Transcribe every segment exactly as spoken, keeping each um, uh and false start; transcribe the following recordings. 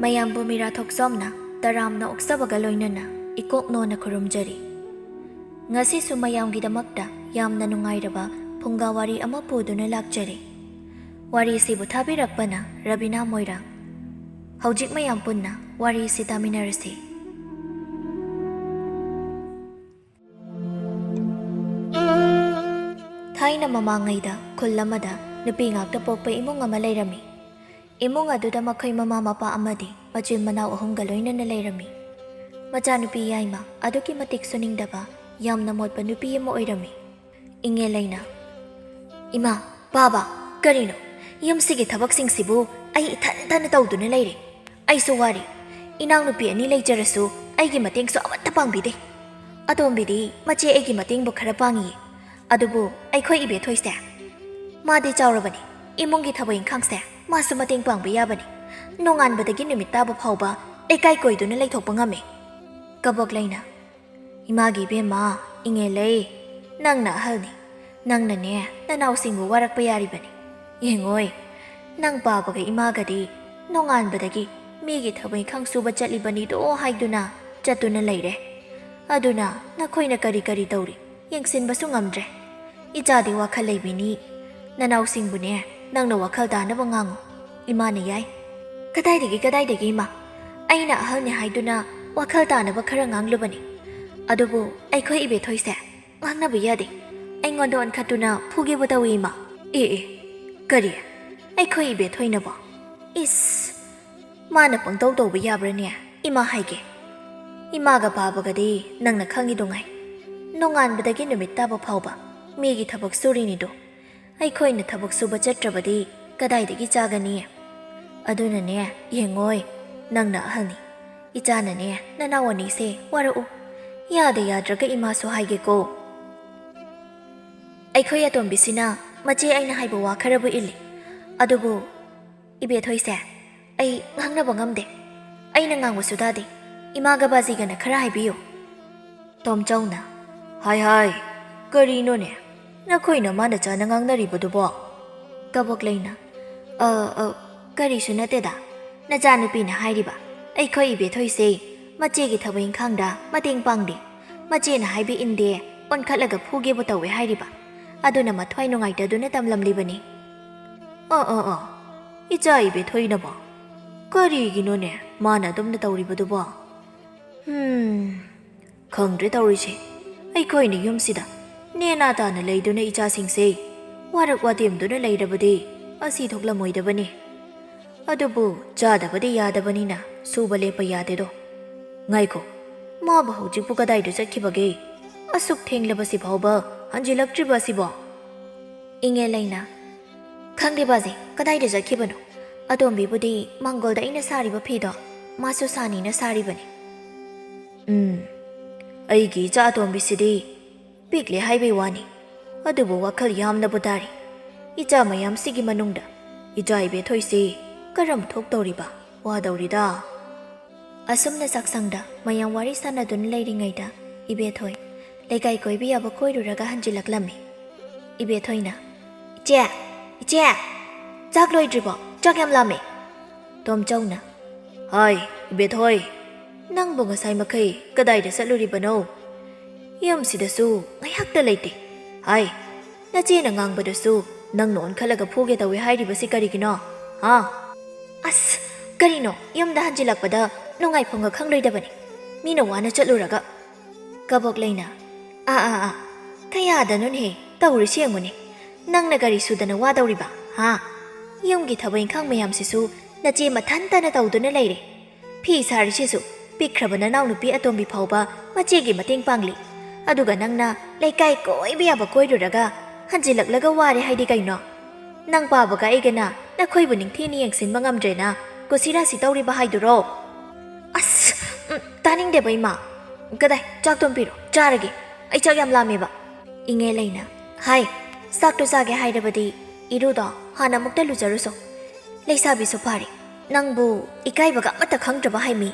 ꯃꯌꯥꯝꯕꯨ ꯃꯤꯔꯥ ꯊꯣꯛꯆꯣꯝꯅ ꯇꯔꯥꯝꯅ ꯑꯣꯛꯆꯕꯒ ꯂꯣꯏꯅꯅ ꯏꯀꯣꯛ ꯅꯣꯟꯅ ꯈꯨꯔꯨꯝꯖꯔꯤ꯫ ꯉꯁꯤꯁꯨ ꯃꯌꯥꯝꯒꯤꯗꯃꯛꯇ ꯌꯥꯝꯅ ꯅꯨꯡꯉꯥꯏꯔꯕ ꯐꯨꯡꯒꯥ ꯋꯥꯔꯤ ꯑꯃ ꯄꯨꯗꯨꯅ ꯂꯥꯛꯆꯔꯤ꯫ ꯋꯥꯔꯤꯁꯤꯕꯨ ꯊꯥꯕꯤꯔꯛꯄꯅ ꯔꯕꯤꯅꯥ ꯃꯣꯏꯔꯥꯡ꯫ ꯍꯧꯖꯤꯛ ꯃꯌꯥꯝ ꯄꯨꯟꯅ ꯋꯥꯔꯤꯁꯤ ꯇꯥꯃꯤꯟꯅꯔꯁꯤ꯫ ꯊꯥꯏꯅ ꯃꯃꯥꯡꯉꯩꯗ ꯈꯨꯜ ꯑꯃꯗ ꯅꯨꯄꯤ ꯉꯥꯛꯇ ꯄꯣꯛꯄ ꯏꯃꯨꯡ ꯑꯃ ꯂꯩꯔꯝꯃꯤ꯫ ꯏꯃꯨꯡ ꯑꯗꯨꯗ ꯃꯈꯣꯏ ꯃꯃꯥ ꯃꯄꯥ ꯑꯃꯗꯤ ꯃꯆꯤꯟ ꯃꯅꯥꯎ ꯑꯍꯨꯝꯒ ꯂꯣꯏꯅꯅ ꯂꯩꯔꯝꯃꯤ꯫ ꯃꯆꯥꯅꯨꯄꯤ ꯌꯥꯏꯃ ꯑꯗꯨꯛꯀꯤ ꯃꯇꯤꯛ ꯁꯨꯅꯤꯡꯗꯕ, ꯌꯥꯝꯅ ꯃꯣꯠꯄ ꯅꯨꯄꯤ ꯑꯃ ꯑꯣꯏꯔꯝꯃꯤ꯫ ꯏꯉꯦꯜ ꯂꯩꯅ, "ꯏꯃꯥ, ꯄꯥꯕ, ꯀꯔꯤꯅꯣ? ꯌꯨꯝꯁꯤꯒꯤ ꯊꯕꯛꯁꯤꯡꯁꯤꯕꯨ ꯑꯩ ꯏꯊꯟꯇꯅ ꯇꯧꯗꯨꯅ ꯂꯩꯔꯦ꯫ ꯑꯩꯁꯨ ꯋꯥꯔꯦ꯫ ꯏꯅꯥꯎꯅꯨꯄꯤ ꯑꯅꯤ ꯂꯩꯖꯔꯁꯨ ꯑꯩꯒꯤ ꯃꯇꯦꯡꯁꯨ ꯑꯃꯠꯇ ꯄꯥꯡꯕꯤꯗꯦ꯫ ꯑꯇꯣꯝꯕꯤꯗꯤ ꯃꯆꯦ ꯑꯩꯒꯤ ꯃꯇꯦꯡꯕꯨ ꯈꯔ ꯄꯥꯡꯉꯤꯌꯦ꯫ ꯑꯗꯨꯕꯨ ꯑꯩꯈꯣꯏ ꯏꯕꯦꯊꯣꯏꯁꯦ, ꯃꯥꯗꯤ ꯆꯥꯎꯔꯕꯅꯤ꯫ ꯏꯃꯨꯡꯒꯤ ꯊꯕꯛ ꯏꯪꯈꯥꯡꯁꯦ ꯃꯥꯁꯨ ꯃꯇꯦꯡ ꯄꯥꯡꯕ ꯌꯥꯕꯅꯤ꯫ ꯅꯣꯡꯉꯥꯟꯕꯗꯒꯤ ꯅꯨꯃꯤꯠ ꯇꯥꯕ ꯐꯥꯎꯕ ꯂꯩꯀꯥꯏ ꯀꯣꯏꯗꯨꯅ ꯂꯩꯊꯣꯛꯄ ꯉꯝꯃꯤ"꯫ ꯀꯕꯣꯛ ꯂꯩꯅ, "ꯏꯃꯥꯒꯤ ꯏꯕꯦꯝꯃ, ꯏꯉꯦꯜ ꯂꯩ, ꯅꯪꯅ ꯑꯍꯜꯅꯤ꯫ ꯅꯪꯅꯅꯦ ꯅꯅꯥꯎꯁꯤꯡꯕꯨ ꯋꯥꯔꯛꯄ ꯌꯥꯔꯤꯕꯅꯤ꯫ ꯌꯦꯡꯉꯣꯏ, ꯅꯪ ꯄꯥꯕꯒ ꯏꯃꯥꯒꯗꯤ ꯅꯣꯡꯉꯥꯟꯕꯗꯒꯤ ꯃꯤꯒꯤ ꯊꯕꯛ ꯏꯪꯈꯥꯡ ꯁꯨꯕ ꯆꯠꯂꯤꯕꯅꯤꯗꯣ ꯍꯥꯏꯗꯨꯅ ꯆꯠꯇꯨꯅ ꯂꯩꯔꯦ꯫ ꯑꯗꯨꯅ ꯅꯈꯣꯏꯅ ꯀꯔꯤ ꯀꯔꯤ ꯇꯧꯔꯤ ꯌꯦꯡꯁꯤꯟꯕꯁꯨ ꯉꯝꯗ꯭ꯔꯦ꯫ ꯏꯆꯥꯗꯤ ꯋꯥꯈꯜ ꯂꯩꯕꯤꯅꯤ꯫ ꯅꯅꯥꯎꯁꯤꯡꯕꯨꯅꯦ ꯅꯪꯅ ꯋꯥꯈꯜ ꯇꯥꯅꯕ ꯉꯥꯡꯉꯨ꯫ ꯏꯃꯥꯅ ꯌꯥꯏ"꯫ "ꯀꯗꯥꯏꯗꯒꯤ, ꯀꯗꯥꯏꯗꯒꯤ, ꯏꯃꯥ? ꯑꯩꯅ ꯑꯍꯜꯅꯤ ꯍꯥꯏꯗꯨꯅ ꯋꯥꯈꯜ ꯇꯥꯅꯕ ꯈꯔ ꯉꯥꯡꯂꯨꯕꯅꯤ꯫ ꯑꯗꯨꯕꯨ ꯑꯩꯈꯣꯏ ꯏꯕꯦꯊꯣꯏꯁꯦ ꯉꯥꯡꯅꯕ ꯌꯥꯗꯦ꯫ ꯑꯩꯉꯣꯟꯗ ꯑꯣꯟꯈꯠꯇꯨꯅ ꯐꯨꯒꯦꯕꯨ ꯇꯧꯏ, ꯏꯃꯥ"꯫ "ꯑꯦ, ꯑꯦ, ꯀꯔꯤ? ꯑꯩꯈꯣꯏ ꯏꯕꯦꯊꯣꯏꯅꯕꯣ? ꯏꯁ! ꯃꯥꯅ ꯄꯪꯇꯧ ꯇꯧꯕ ꯌꯥꯕ꯭ꯔꯅꯦ? ꯏꯃꯥ ꯍꯥꯏꯒꯦ꯫ ꯏꯃꯥꯒ ꯄꯥꯕꯒꯗꯤ ꯅꯪꯅ ꯈꯪꯉꯤꯗꯨꯉꯥꯏ꯫ ꯅꯣꯡꯉꯥꯟꯕꯗꯒꯤ ꯅꯨꯃꯤꯠ ꯇꯥꯕ ꯐꯥꯎꯕ ꯃꯤꯒꯤ ꯊꯕꯛ ꯁꯨꯔꯤꯅꯤꯗꯣ꯫ ꯑꯩꯈꯣꯏꯅ ꯊꯕꯛ ꯁꯨꯕ ꯆꯠꯇ꯭ꯔꯕꯗꯤ ꯀꯗꯥꯏꯗꯒꯤ ꯆꯥꯒꯅꯤ? ꯑꯗꯨꯅꯅꯦ, ꯌꯦꯡꯉꯣꯏ, ꯅꯪꯅ ꯑꯍꯜꯅꯤ꯫ ꯏꯆꯥꯅꯅꯦ ꯅꯅꯥꯎ ꯑꯅꯤꯁꯦ ꯋꯥꯔꯛꯎ꯫ ꯌꯥꯗ ꯌꯥꯗ꯭ꯔꯒ ꯏꯃꯥꯁꯨ ꯍꯥꯏꯒꯦꯀꯣ꯫ ꯑꯩꯈꯣꯏ ꯑꯇꯣꯝꯕꯤꯁꯤꯅ ꯃꯆꯦ ꯑꯩꯅ ꯍꯥꯏꯕ ꯋꯥ ꯈꯔꯕꯨ ꯏꯜꯂꯤ꯫ ꯑꯗꯨꯕꯨ ꯏꯕꯦꯊꯣꯏꯁꯦ ꯑꯩ ꯉꯥꯡꯅꯕ ꯉꯝꯗꯦ꯫ ꯑꯩꯅ ꯉꯥꯡꯕꯁꯨ ꯇꯥꯗꯦ꯫ ꯏꯃꯥꯒ ꯕꯥꯖꯤꯒꯅ ꯈꯔ ꯍꯥꯏꯕꯤꯌꯨ"꯫ ꯇꯣꯝꯆꯧꯅ, "ꯍꯥꯏ ꯍꯥꯏ, ꯀꯔꯤꯅꯣꯅꯦ ꯅꯈꯣꯏꯅ ꯃꯥꯅ ꯆꯥꯅ ꯉꯥꯡꯅꯔꯤꯕꯗꯨꯕꯣ?" ꯀꯕꯣꯛ ꯂꯩꯅ, "ꯑ, ꯑ, ꯀꯔꯤꯁꯨ ꯅꯠꯇꯦꯗ꯫ ꯅꯆꯥꯅꯨꯄꯤꯅ ꯍꯥꯏꯔꯤꯕ, ꯑꯩꯈꯣꯏ ꯏꯕꯦꯊꯣꯏꯁꯦ ꯃꯆꯦꯒꯤ ꯊꯕꯛ ꯏꯪꯈꯥꯡꯗ ꯃꯇꯦꯡ ꯄꯥꯡꯗꯦ, ꯃꯆꯦꯅ ꯍꯥꯏꯕ ꯏꯟꯗꯦ, ꯑꯣꯟꯈꯠꯂꯒ ꯐꯨꯒꯦꯕꯨ ꯇꯧꯋꯦ ꯍꯥꯏꯔꯤꯕ꯫ ꯑꯗꯨꯅ ꯃꯊ꯭ꯋꯥꯏ ꯅꯨꯡꯉꯥꯏꯇꯗꯨꯅ ꯇꯝꯂꯝꯂꯤꯕꯅꯤ꯫ ꯑꯣ ꯑꯣ ꯑꯣ, ꯏꯆꯥ ꯏꯕꯦꯊꯣꯏꯅꯕꯣ? ꯀꯔꯤꯒꯤꯅꯣꯅꯦ ꯃꯥꯅ ꯑꯗꯨꯝꯅ ꯇꯧꯔꯤꯕꯗꯨꯕꯣ? ꯍꯝ, ꯈꯪꯗ꯭ꯔꯦ ꯇꯧꯔꯤꯁꯦ꯫ ꯑꯩꯈꯣꯏꯅ ꯌꯨꯝꯁꯤꯗ ꯅꯦꯅꯥ ꯇꯥꯅ ꯂꯩꯗꯨꯅ ꯏꯆꯥꯁꯤꯡꯁꯦ ꯋꯥꯔꯛ ꯋꯥꯇꯦꯝꯗꯨꯅ ꯂꯩꯔꯕꯗꯤ ꯑꯁꯤ ꯊꯣꯛꯂꯝꯃꯣꯏꯗꯕꯅꯤ꯫ ꯑꯗꯨꯕꯨ ꯆꯥꯗꯕꯗꯤ ꯌꯥꯗꯕꯅꯤꯅ ꯁꯨꯕ ꯂꯦꯞꯄ ꯌꯥꯗꯦꯗꯣ꯫ ꯉꯥꯏꯈꯣ, ꯃꯥꯕꯨ ꯍꯧꯖꯤꯛꯄꯨ ꯀꯗꯥꯏꯗ ꯆꯠꯈꯤꯕꯒꯦ? ꯑꯁꯨꯛ ꯊꯦꯡꯂꯕꯁꯤ ꯐꯥꯎꯕ ꯍꯟꯖꯤꯜꯂꯛꯇ꯭ꯔꯤꯕ ꯑꯁꯤꯕꯣ? ꯏꯉꯦꯜ ꯂꯩꯅ, ꯈꯪꯗꯦ ꯕꯥꯖꯤ, ꯀꯗꯥꯏꯗ ꯆꯠꯈꯤꯕꯅꯣ? ꯑꯇꯣꯝꯕꯤꯕꯨꯗꯤ ꯃꯪꯒꯣꯜꯗ ꯑꯩꯅ ꯁꯥꯔꯤꯕ ꯐꯤꯗꯣ ꯃꯥꯁꯨ ꯁꯥꯅꯤꯅ ꯁꯥꯔꯤꯕꯅꯤ꯫ ꯎꯝ, ꯑꯩꯒꯤ ꯏꯆꯥ ꯑꯇꯣꯝꯕꯤꯁꯤꯗꯤ ꯄꯤꯛꯂꯤ ꯍꯥꯏꯕꯩ ꯋꯥꯅꯤ, ꯑꯗꯨꯕꯨ ꯋꯥꯈꯜ ꯌꯥꯝꯅꯕꯨ ꯇꯥꯔꯤ꯫ ꯏꯆꯥ ꯃꯌꯥꯝꯁꯤꯒꯤ ꯃꯅꯨꯡꯗ ꯏꯆꯥ ꯏꯕꯦꯊꯣꯏꯁꯤ ꯀꯔꯝ ꯊꯣꯛꯇꯧꯔꯤꯕ? ꯋꯥꯗꯧꯔꯤꯗ꯫ ꯑꯁꯨꯝꯅ ꯆꯥꯛꯁꯪꯗ ꯃꯌꯥꯝ ꯋꯥꯔꯤ ꯁꯥꯟꯅꯗꯨꯅ ꯂꯩꯔꯤꯉꯩꯗ ꯏꯕꯦꯊꯣꯏ ꯂꯩꯀꯥꯏ ꯀꯣꯏꯕ ꯌꯥꯕ ꯀꯣꯏꯔꯨꯔꯒ ꯍꯟꯖꯤꯜꯂꯛꯂꯝꯃꯤ꯫ ꯏꯕꯦꯊꯣꯏꯅ, "ꯏꯆꯦ, ꯏꯆꯦ, ꯆꯥꯛ ꯂꯣꯏꯗ꯭ꯔꯤꯕꯣ? ꯆꯥꯛ ꯌꯥꯝ ꯂꯥꯝꯃꯦ꯫" ꯇꯣꯝꯆꯧꯅ, "ꯍꯥꯏ, ꯏꯕꯦꯊꯣꯏ, ꯅꯪꯕꯨ ꯉꯁꯥꯏ ꯃꯈꯩ ꯀꯗꯥꯏꯗ ꯆꯠꯂꯨꯔꯤꯕꯅꯣ? ꯌꯨꯝꯁꯤꯗꯁꯨ ꯉꯥꯏꯍꯥꯛꯇ ꯂꯩꯇꯦ꯫ ꯍꯥꯏ, ꯅꯆꯦꯅ ꯉꯥꯡꯕꯗꯁꯨ ꯅꯪꯅ ꯑꯣꯟꯈꯠꯂꯒ ꯐꯨꯒꯦ ꯇꯧꯏ ꯍꯥꯏꯔꯤꯕꯁꯤ ꯀꯔꯤꯒꯤꯅꯣ? ꯍꯥ?" "ꯑꯁ, ꯀꯔꯤꯅꯣ, ꯌꯨꯝꯗ ꯍꯟꯖꯤꯜꯂꯛꯄꯗ ꯅꯨꯡꯉꯥꯏꯐꯝꯒ ꯈꯪꯂꯣꯏꯗꯕꯅꯤ, ꯃꯤꯅ ꯋꯥꯅ ꯆꯠꯂꯨꯔꯒ꯫" ꯀꯕꯣꯛ ꯂꯩꯅ, "ꯑꯥ, ꯑꯥ, ꯑꯥ, ꯀꯌꯥꯗꯅꯣꯅꯦꯍꯦ ꯇꯧꯔꯤꯁꯤ ꯌꯦꯡꯉꯨꯅꯦ꯫ ꯅꯪꯅ ꯀꯔꯤ ꯁꯨꯗꯅ ꯋꯥꯗꯧꯔꯤꯕ, ꯍꯥ? ꯌꯨꯝꯒꯤ ꯊꯕꯛ ꯏꯪꯈꯥꯡ ꯃꯌꯥꯝꯁꯤꯁꯨ ꯅꯆꯦ ꯃꯊꯟꯇꯅ ꯇꯧꯗꯨꯅ ꯂꯩꯔꯦ꯫ ꯐꯤ ꯁꯥꯔꯤꯁꯤꯁꯨ ꯄꯤꯛꯈ꯭ꯔꯕ ꯅꯅꯥꯎꯅꯨꯄꯤ ꯑꯇꯣꯝꯕꯤ ꯐꯥꯎꯕ ꯃꯆꯦꯒꯤ ꯃꯇꯦꯡ ꯄꯥꯡꯂꯤ꯫ ꯑꯗꯨꯒ ꯅꯪꯅ ꯂꯩꯀꯥꯏ ꯀꯣꯏꯕ ꯌꯥꯕ ꯀꯣꯏꯔꯨꯔꯒ ꯍꯟꯖꯤꯜꯂꯛꯂꯒ ꯋꯥꯔꯦ ꯍꯥꯏꯗꯤ ꯀꯩꯅꯣ? ꯅꯪ ꯄꯥꯕꯒ ꯑꯩꯒꯅ ꯅꯈꯣꯏꯕꯨ ꯅꯤꯡꯊꯤꯅ ꯌꯦꯡꯁꯤꯟꯕ ꯉꯝꯗ꯭ꯔꯦꯅ ꯀꯨꯁꯤꯔꯥꯁꯤ ꯇꯧꯔꯤꯕ ꯍꯥꯏꯗꯨꯔꯣ?" "ꯑꯁ, ꯎꯝ, ꯇꯥꯅꯤꯡꯗꯦꯕ ꯏꯃꯥ꯫ ꯀꯗꯥꯏ, ꯆꯥꯛꯇꯣ ꯑꯝ ꯄꯤꯔꯣ, ꯆꯥꯔꯒꯦ꯫ ꯑꯩ ꯆꯥꯛ ꯌꯥꯝ ꯂꯥꯝꯃꯦꯕ꯫" ꯏꯉꯦꯜ ꯂꯩꯅ, "ꯍꯥꯏ, ꯆꯥꯛꯇꯣ ꯆꯥꯒꯦ ꯍꯥꯏꯔꯕꯗꯤ ꯏꯔꯨꯗꯣ ꯍꯥꯟꯅ ꯑꯃꯨꯛꯇ ꯂꯨꯖꯔꯨꯁꯣ꯫ ꯂꯩꯁꯥꯕꯤꯁꯨ ꯐꯥꯔꯦ꯫ ꯅꯪꯕꯨ ꯏꯀꯥꯏꯕꯒ ꯑꯃꯠꯇ ꯈꯪꯗ꯭ꯔꯕ ꯍꯥꯏꯃꯤ꯫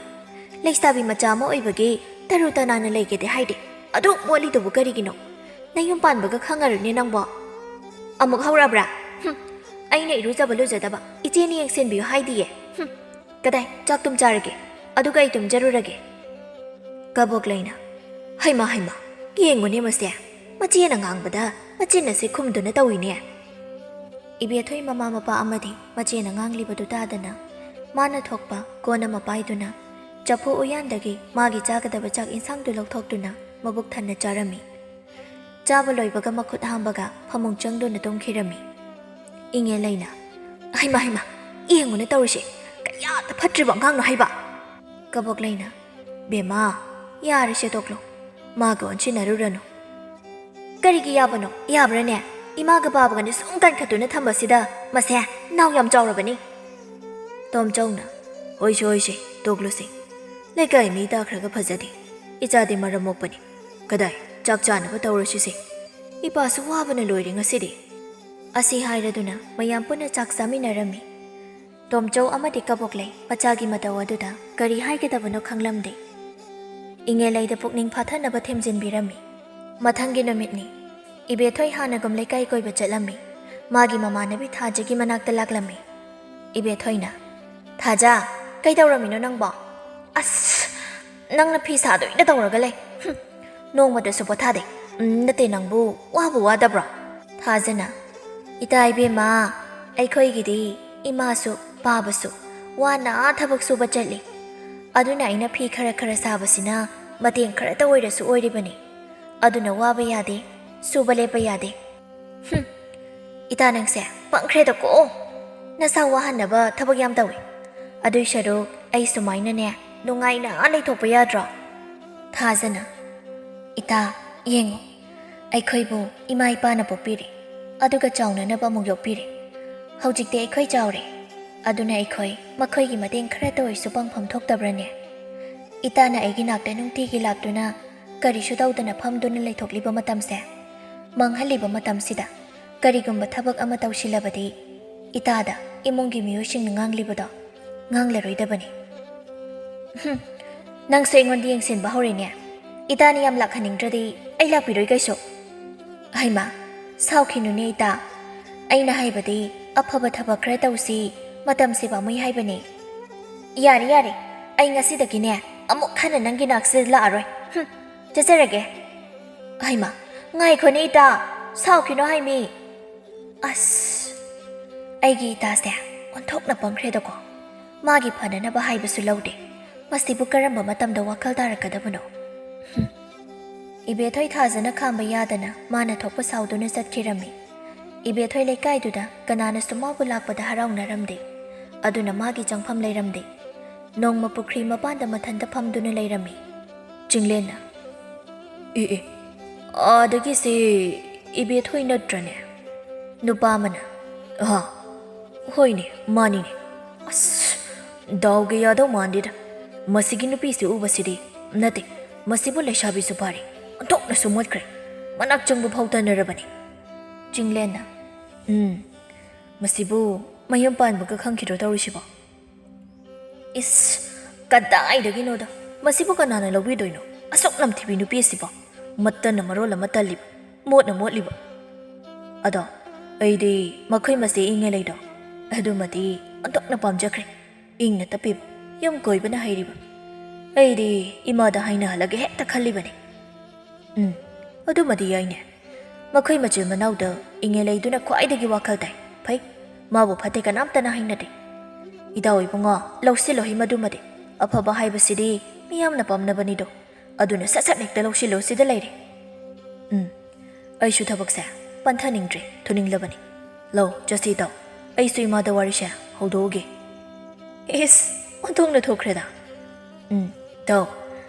ꯂꯩꯁꯥꯕꯤ ꯃꯆꯥ ꯑꯃ ꯑꯣꯏꯕꯒꯤ ꯇꯔꯨ ꯇꯅꯥꯟꯅ ꯂꯩꯒꯦꯗꯤ ꯍꯥꯏꯗꯦ꯫ ꯑꯗꯨꯛ ꯃꯣꯠꯂꯤꯗꯨꯕꯨ ꯀꯔꯤꯒꯤꯅꯣ? ꯅꯌꯨꯝ ꯄꯥꯟꯕꯒ ꯈꯪꯉꯔꯣꯏꯅꯦ ꯅꯪꯕꯣ꯫" "ꯑꯃꯨꯛ ꯍꯧꯔꯛꯑꯕ꯭ꯔꯥ? ꯍꯨꯝ, ꯑꯩꯅ ꯏꯔꯨꯖꯕ ꯂꯨꯖꯗꯕ ꯏꯆꯦꯅ ꯌꯦꯡꯁꯤꯟꯕꯤꯌꯨ ꯍꯥꯏꯗꯤꯌꯦ꯫ ꯍꯨꯝ꯫" "ꯀꯗꯥꯏ, ꯆꯥꯛ ꯇꯨꯝ ꯆꯥꯔꯒꯦ, ꯑꯗꯨꯒ ꯑꯩ ꯇꯨꯝꯖꯔꯨꯔꯒꯦ"꯫ ꯀꯕꯣꯛꯂꯩꯅ, "ꯍꯩꯃꯥ, ꯍꯩꯃꯥ, ꯌꯦꯡꯉꯨꯅꯦ ꯃꯁꯦ, ꯃꯆꯦꯅ ꯉꯥꯡꯕꯗ ꯃꯆꯤꯟ ꯑꯁꯤ ꯈꯨꯝꯗꯨꯅ ꯇꯧꯏꯅꯦ"꯫ ꯏꯕꯦꯊꯣꯏ ꯃꯃꯥ ꯃꯄꯥ ꯑꯃꯗꯤ ꯃꯆꯦꯅ ꯉꯥꯡꯂꯤꯕꯗꯨ ꯇꯥꯗꯅ, ꯃꯥꯅ ꯊꯣꯛꯄ ꯀꯣꯟ ꯑꯃ ꯄꯥꯏꯗꯨꯅ, ꯆꯐꯨ ꯎꯌꯥꯟꯗꯒꯤ ꯃꯥꯒꯤ ꯆꯥꯒꯗꯕ ꯆꯥꯛ ꯏꯟꯁꯥꯡꯗꯨ ꯂꯧꯊꯣꯛꯇꯨꯅ ꯃꯕꯨꯛ ꯊꯟꯅ ꯆꯥꯔꯝꯃꯤ꯫ ꯆꯥꯕ ꯂꯣꯏꯕꯒ ꯃꯈꯨꯠ ꯍꯥꯝꯕꯒ ꯐꯃꯨꯡ ꯆꯪꯗꯨꯅ ꯇꯨꯝꯈꯤꯔꯝꯃꯤ꯫ ꯏꯉꯦꯜꯂꯩꯅ, "ꯍꯩꯃꯥ, ꯍꯩꯃꯥ, ꯌꯦꯡꯉꯨꯅꯦ ꯇꯧꯔꯤꯁꯦ, ꯀꯌꯥꯗ ꯐꯠꯇ꯭ꯔꯤꯕ ꯑꯉꯥꯡꯅꯣ ꯍꯥꯏꯕ!" ꯀꯕꯣꯛꯂꯩꯅ, "ꯕꯦꯝꯃ, ꯌꯥꯔꯦꯁꯦ ꯇꯣꯛꯂꯣ, ꯃꯥꯒ ꯑꯣꯟꯁꯤꯟꯅꯔꯨꯔꯅꯨ"꯫ "ꯀꯔꯤꯒꯤ ꯌꯥꯕꯅꯣ? ꯌꯥꯕ꯭ꯔꯥꯅꯦ? ꯏꯃꯥꯒ ꯕꯥꯕꯒꯅ ꯁꯨꯝ ꯀꯟꯈꯠꯇꯨꯅ ꯊꯝꯕꯁꯤꯗ ꯃꯁꯦ ꯅꯥꯎ ꯌꯥꯝ ꯆꯥꯎꯔꯕꯅꯤ"꯫ ꯇꯣꯝꯆꯧꯅ, "ꯍꯣꯏꯁꯦ, ꯍꯣꯏꯁꯦ, ꯇꯣꯛꯂꯨꯁꯦ꯫ ꯂꯩꯀꯥꯏ ꯃꯤ ꯇꯥꯈ꯭ꯔꯒ ꯐꯖꯗꯦ꯫ ꯏꯆꯥꯗꯤ ꯃꯔꯝ ꯃꯣꯛꯄꯅꯤ꯫ ꯀꯗꯥꯏ, ꯆꯥꯛ ꯆꯥꯅꯕ ꯇꯧꯔꯁꯤꯁꯦ꯫ ꯏꯄꯥꯁꯨ ꯋꯥꯕꯅ ꯂꯣꯏꯔꯦ ꯉꯁꯤꯗꯤ"꯫ ꯑꯁꯤ ꯍꯥꯏꯔꯗꯨꯅ ꯃꯌꯥꯝ ꯄꯨꯟꯅ ꯆꯥꯛ ꯆꯥꯃꯤꯟꯅꯔꯝꯃꯤ꯫ ꯇꯣꯝꯆꯧ ꯑꯃꯗꯤ ꯀꯕꯣꯛꯂꯩ ꯃꯆꯥꯒꯤ ꯃꯇꯧ ꯑꯗꯨꯗ ꯀꯔꯤ ꯍꯥꯏꯒꯗꯕꯅꯣ ꯈꯪꯂꯝꯗꯦ꯫ ꯏꯉꯦꯜꯂꯩꯗ ꯄꯨꯛꯅꯤꯡ ꯐꯥꯊꯅꯕ ꯊꯦꯝꯖꯤꯟꯕꯤꯔꯝꯃꯤ꯫ ꯃꯊꯪꯒꯤ ꯅꯨꯃꯤꯠꯅꯤ꯫ ꯏꯕꯦꯊꯣꯏ ꯍꯥꯟꯅꯒꯨꯝ ꯂꯩꯀꯥꯏ ꯀꯣꯏꯕ ꯆꯠꯂꯝꯃꯤ꯫ ꯃꯥꯒꯤ ꯃꯃꯥꯟꯅꯕꯤ ꯊꯥꯖꯒꯤ ꯃꯅꯥꯛꯇ ꯂꯥꯛꯂꯝꯃꯤ꯫ ꯏꯕꯦꯊꯣꯏꯅ, "ꯊꯥꯖ, ꯀꯩꯗꯧꯔꯝꯃꯤꯅꯣ ꯅꯪꯕꯣ?" "ꯑꯁ, ꯅꯪꯅ ꯐꯤ ꯁꯥꯗꯣꯏꯅ ꯇꯧꯔꯒ ꯂꯩ꯫ ꯍꯨꯝ, ꯅꯣꯡꯃꯇꯁꯨ ꯄꯣꯊꯥꯗꯦ꯫ ꯎꯝ, ꯅꯠꯇꯦ, ꯅꯪꯕꯨ ꯋꯥꯕꯨ ꯋꯥꯗꯕ꯭ꯔꯣ?" ꯊꯥꯖꯅ, "ꯏꯇꯥ ꯏꯕꯦꯝꯃ, ꯑꯩꯈꯣꯏꯒꯤꯗꯤ ꯏꯃꯥꯁꯨ ꯄꯥꯕꯁꯨ ꯋꯥꯅ ꯊꯕꯛ ꯁꯨꯕ ꯆꯠꯂꯤ꯫ ꯑꯗꯨꯅ ꯑꯩꯅ ꯐꯤ ꯈꯔ ꯈꯔ ꯁꯥꯕꯁꯤꯅ ꯃꯇꯦꯡ ꯈꯔꯇ ꯑꯣꯏꯔꯁꯨ ꯑꯣꯏꯔꯤꯕꯅꯤ꯫ ꯑꯗꯨꯅ ꯋꯥꯕ ꯌꯥꯗꯦ, ꯁꯨꯕ ꯂꯦꯞꯄ ꯌꯥꯗꯦ"꯫ "ꯍꯨꯝ, ꯏꯇꯥ ꯅꯪꯁꯦ ꯄꯪꯈ꯭ꯔꯦꯗꯀꯣ꯫ ꯅꯁꯥ ꯋꯥꯍꯟꯅꯕ ꯊꯕꯛ ꯌꯥꯝ ꯇꯧꯏ꯫ ꯑꯗꯨꯏ ꯁꯔꯨꯛ ꯑꯩ ꯁꯨꯃꯥꯏꯅꯅꯦ ꯅꯨꯡꯉꯥꯏꯅ ꯂꯩꯊꯣꯛꯄ ꯌꯥꯗ꯭ꯔꯣ?" ꯊꯥꯖꯅ, "ꯏꯇꯥ, ꯌꯦꯡꯉꯨ, ꯑꯩꯈꯣꯏꯕꯨ ꯏꯃꯥ ꯏꯄꯥꯅ ꯄꯣꯛꯄꯤꯔꯦ, ꯑꯗꯨꯒ ꯆꯥꯎꯅꯅꯕ ꯑꯃꯨꯛ ꯌꯣꯛꯄꯤꯔꯦ꯫ ꯍꯧꯖꯤꯛꯇꯤ ꯑꯩꯈꯣꯏ ꯆꯥꯎꯔꯦ, ꯑꯗꯨꯅ ꯑꯩꯈꯣꯏ ꯃꯈꯣꯏꯒꯤ ꯃꯇꯦꯡ ꯈꯔꯇ ꯑꯣꯏꯔꯁꯨ ꯄꯥꯡꯐꯝ ꯊꯣꯛꯇꯕ꯭ꯔꯅꯦ? ꯏꯇꯥꯅ ꯑꯩꯒꯤ ꯅꯥꯛꯇ ꯅꯨꯡꯇꯤꯒꯤ ꯂꯥꯛꯇꯨꯅ ꯀꯔꯤꯁꯨ ꯇꯧꯗꯅ ꯐꯝꯗꯨꯅ ꯂꯩꯊꯣꯛꯂꯤꯕ ꯃꯇꯝꯁꯦ, ꯃꯥꯡꯍꯜꯂꯤꯕ ꯃꯇꯝꯁꯤꯗ ꯀꯔꯤꯒꯨꯝꯕ ꯊꯕꯛ ꯑꯃ ꯇꯧꯁꯤꯜꯂꯕꯗꯤ, ꯏꯇꯥꯗ ꯏꯃꯨꯡꯒꯤ ꯃꯤꯑꯣꯏꯁꯤꯡꯅ ꯉꯥꯡꯂꯤꯕꯗꯣ ꯉꯥꯡꯂꯔꯣꯏꯗꯕꯅꯤ"꯫ "ꯍꯨꯝ, ꯅꯪꯁꯨ ꯑꯩꯉꯣꯟꯗ ꯌꯦꯡꯁꯤꯟꯕ ꯍꯧꯔꯦꯅꯦ꯫ ꯏꯇꯥꯅ ꯌꯥꯝ ꯂꯥꯛꯍꯟꯅꯤꯡꯗ꯭ꯔꯗꯤ ꯑꯩ ꯂꯥꯛꯄꯤꯔꯣꯏ ꯀꯩꯁꯨ"꯫ "ꯍꯩꯃꯥ, ꯁꯥꯎꯈꯤꯅꯨꯅꯦ ꯏꯇꯥ꯫ ꯑꯩꯅ ꯍꯥꯏꯕꯗꯤ ꯑꯐꯕ ꯊꯕꯛ ꯈꯔ ꯇꯧꯁꯤ, ꯃꯇꯝꯁꯦ ꯄꯥꯝꯃꯨꯏ ꯍꯥꯏꯕꯅꯦ"꯫ "ꯌꯥꯔꯦ, ꯌꯥꯔꯦ, ꯑꯩ ꯉꯁꯤꯗꯒꯤꯅꯦ ꯑꯃꯨꯛ ꯍꯟꯅ ꯅꯪꯒꯤ ꯅꯥꯛꯁꯤꯗ ꯂꯥꯛꯑꯔꯣꯏ꯫ ꯍꯨꯝ, ꯆꯠꯆꯔꯒꯦ꯫" "ꯍꯩꯃꯥ, ꯉꯥꯏꯈꯣꯅꯦ ꯏꯇꯥ, ꯁꯥꯎꯈꯤꯅꯣ ꯍꯥꯏꯃꯤ꯫" ꯑꯁ, ꯑꯩꯒꯤ ꯏꯇꯥꯁꯦ ꯑꯣꯟꯊꯣꯛꯅ ꯄꯪꯈ꯭ꯔꯦꯗꯀꯣ꯫ ꯃꯥꯒꯤ ꯐꯅꯅꯕ ꯍꯥꯏꯕꯁꯨ ꯂꯧꯗꯦ꯫ ꯃꯁꯤꯕꯨ ꯀꯔꯝꯕ ꯃꯇꯝꯗ ꯋꯥꯈꯜ ꯇꯥꯔꯛꯀꯗꯕꯅꯣ? ꯍꯨꯝ꯫ ꯏꯕꯦꯊꯣꯏ ꯊꯥꯖꯅ ꯈꯥꯝꯕ ꯌꯥꯗꯅ ꯃꯥꯅ ꯊꯣꯛꯄ ꯁꯥꯎꯗꯨꯅ ꯆꯠꯈꯤꯔꯝꯃꯤ꯫ ꯏꯕꯦꯊꯣꯏ ꯂꯩꯀꯥꯏꯗꯨꯗ ꯀꯅꯥꯅꯁꯨ ꯃꯥꯕꯨ ꯂꯥꯛꯄꯗ ꯍꯔꯥꯎꯅꯔꯝꯗꯦ꯫ ꯑꯗꯨꯅ ꯃꯥꯒꯤ ꯆꯪꯐꯝ ꯂꯩꯔꯝꯗꯦ꯫ ꯅꯣꯡꯃ ꯄꯨꯈ꯭ꯔꯤ ꯃꯄꯥꯟꯗ ꯃꯊꯟꯇ ꯐꯝꯗꯨꯅ ꯂꯩꯔꯝꯃꯤ꯫ ꯆꯤꯡꯂꯦꯟꯅ, "ꯑꯦ ꯑꯦ, ꯑꯥꯗꯒꯤꯁꯦ ꯏꯕꯦꯊꯣꯏ ꯅꯠꯇ꯭ꯔꯅꯦ?" ꯅꯨꯄꯥ ꯑꯃꯅ, "ꯑꯍꯥ, ꯍꯣꯏꯅꯦ, ꯃꯥꯅꯤꯅꯦ꯫ ꯑꯁ, ꯗꯥꯎꯒ ꯌꯥꯗꯧ ꯃꯥꯟꯗꯦꯗ꯫ ꯃꯁꯤꯒꯤ ꯅꯨꯄꯤꯁꯤ ꯎꯕꯁꯤꯗꯤ, ꯅꯠꯇꯦ, ꯃꯁꯤꯕꯨ ꯂꯩꯁꯥꯕꯤꯁꯨ ꯐꯥꯔꯦ, ꯑꯣꯟꯊꯣꯛꯅꯁꯨ ꯃꯣꯠꯈ꯭ꯔꯦ꯫ ꯃꯅꯥꯛ ꯆꯪꯕ ꯐꯥꯎ ꯇꯟꯅꯔꯕꯅꯤ꯫" ꯆꯤꯡꯂꯦꯟꯅ, "ꯎꯝ, ꯃꯁꯤꯕꯨ ꯃꯌꯨꯝ ꯄꯥꯟꯕꯒ ꯈꯪꯈꯤꯗ꯭ꯔꯣ ꯇꯧꯔꯤꯁꯤꯕꯣ?" "ꯏꯁ, ꯀꯗꯥꯏꯗꯒꯤꯅꯣꯗ, ꯃꯁꯤꯕꯨ ꯀꯅꯥꯅ ꯂꯧꯕꯤꯗꯣꯏꯅꯣ? ꯑꯁꯨꯛ ꯅꯝꯊꯤꯕꯤ ꯅꯨꯄꯤ ꯑꯁꯤꯕꯣ, ꯃꯇꯟꯅ ꯃꯔꯣꯜ ꯑꯃ ꯇꯜꯂꯤꯕ, ꯃꯣꯠꯅ ꯃꯣꯠꯂꯤꯕ꯫ ꯑꯗꯣ ꯑꯩꯗꯤ ꯃꯈꯣꯏ ꯃꯆꯦ ꯏꯉꯦꯂꯩꯗꯣ, ꯑꯗꯨꯃꯗꯤ ꯑꯣꯟꯊꯣꯛꯅ ꯄꯥꯝꯖꯈ꯭ꯔꯦ꯫ ꯏꯪꯅ ꯇꯞꯄꯤꯕ, ꯌꯨꯝ ꯀꯣꯏꯕꯅ ꯍꯩꯔꯤꯕ꯫ ꯑꯩꯗꯤ ꯏꯃꯥꯗ ꯍꯥꯏꯅꯍꯜꯂꯒꯦ ꯍꯦꯛꯇ ꯈꯜꯂꯤꯕꯅꯤ꯫ ꯎꯝ, ꯑꯗꯨꯃꯗꯤ ꯌꯥꯏꯅꯦ꯫ ꯃꯈꯣꯏ ꯃꯆꯤꯟ ꯃꯅꯥꯎꯗ ꯏꯉꯦꯂꯩꯗꯨꯅ ꯈ꯭ꯋꯥꯏꯗꯒꯤ ꯋꯥꯈꯜ ꯇꯥꯏ꯫ ꯐꯩ, ꯃꯥꯕꯨ ꯐꯠꯇꯦ ꯀꯅꯥꯝꯇꯅ ꯍꯥꯏꯅꯗꯦ꯫ ꯏꯇꯥꯎ ꯏꯕꯨꯡꯉꯣ, ꯂꯧꯁꯤꯜꯂꯨꯍꯦ ꯃꯗꯨꯃꯗꯤ꯫ ꯑꯐꯕ ꯍꯥꯏꯕꯁꯤꯗꯤ ꯃꯤꯌꯥꯝꯅ ꯄꯥꯝꯅꯕꯅꯤꯗꯣ꯫ ꯑꯗꯨꯅ ꯁꯠ ꯁꯠ ꯍꯦꯛꯇ ꯂꯧꯁꯤꯜꯂꯨ, ꯁꯤꯗ ꯂꯩꯔꯦ꯫" ꯎꯝ, ꯑꯩꯁꯨ ꯊꯕꯛꯁꯦ ꯄꯟꯊꯅꯤꯡꯗ꯭ꯔꯦ, ꯊꯨꯅꯤꯡꯂꯕꯅꯤ꯫ ꯂꯧ, ꯆꯠꯁꯤ ꯏꯇꯥꯎ꯫ ꯑꯩꯁꯨ ꯏꯃꯥꯗ ꯋꯥꯔꯤꯁꯦ ꯍꯧꯗꯣꯛꯎꯒꯦ꯫ ꯏꯁ, ꯑꯣꯟꯊꯣꯛꯅ ꯊꯣꯛꯈ꯭ꯔꯦꯗ꯫ ꯎꯝ, ꯇꯧ꯫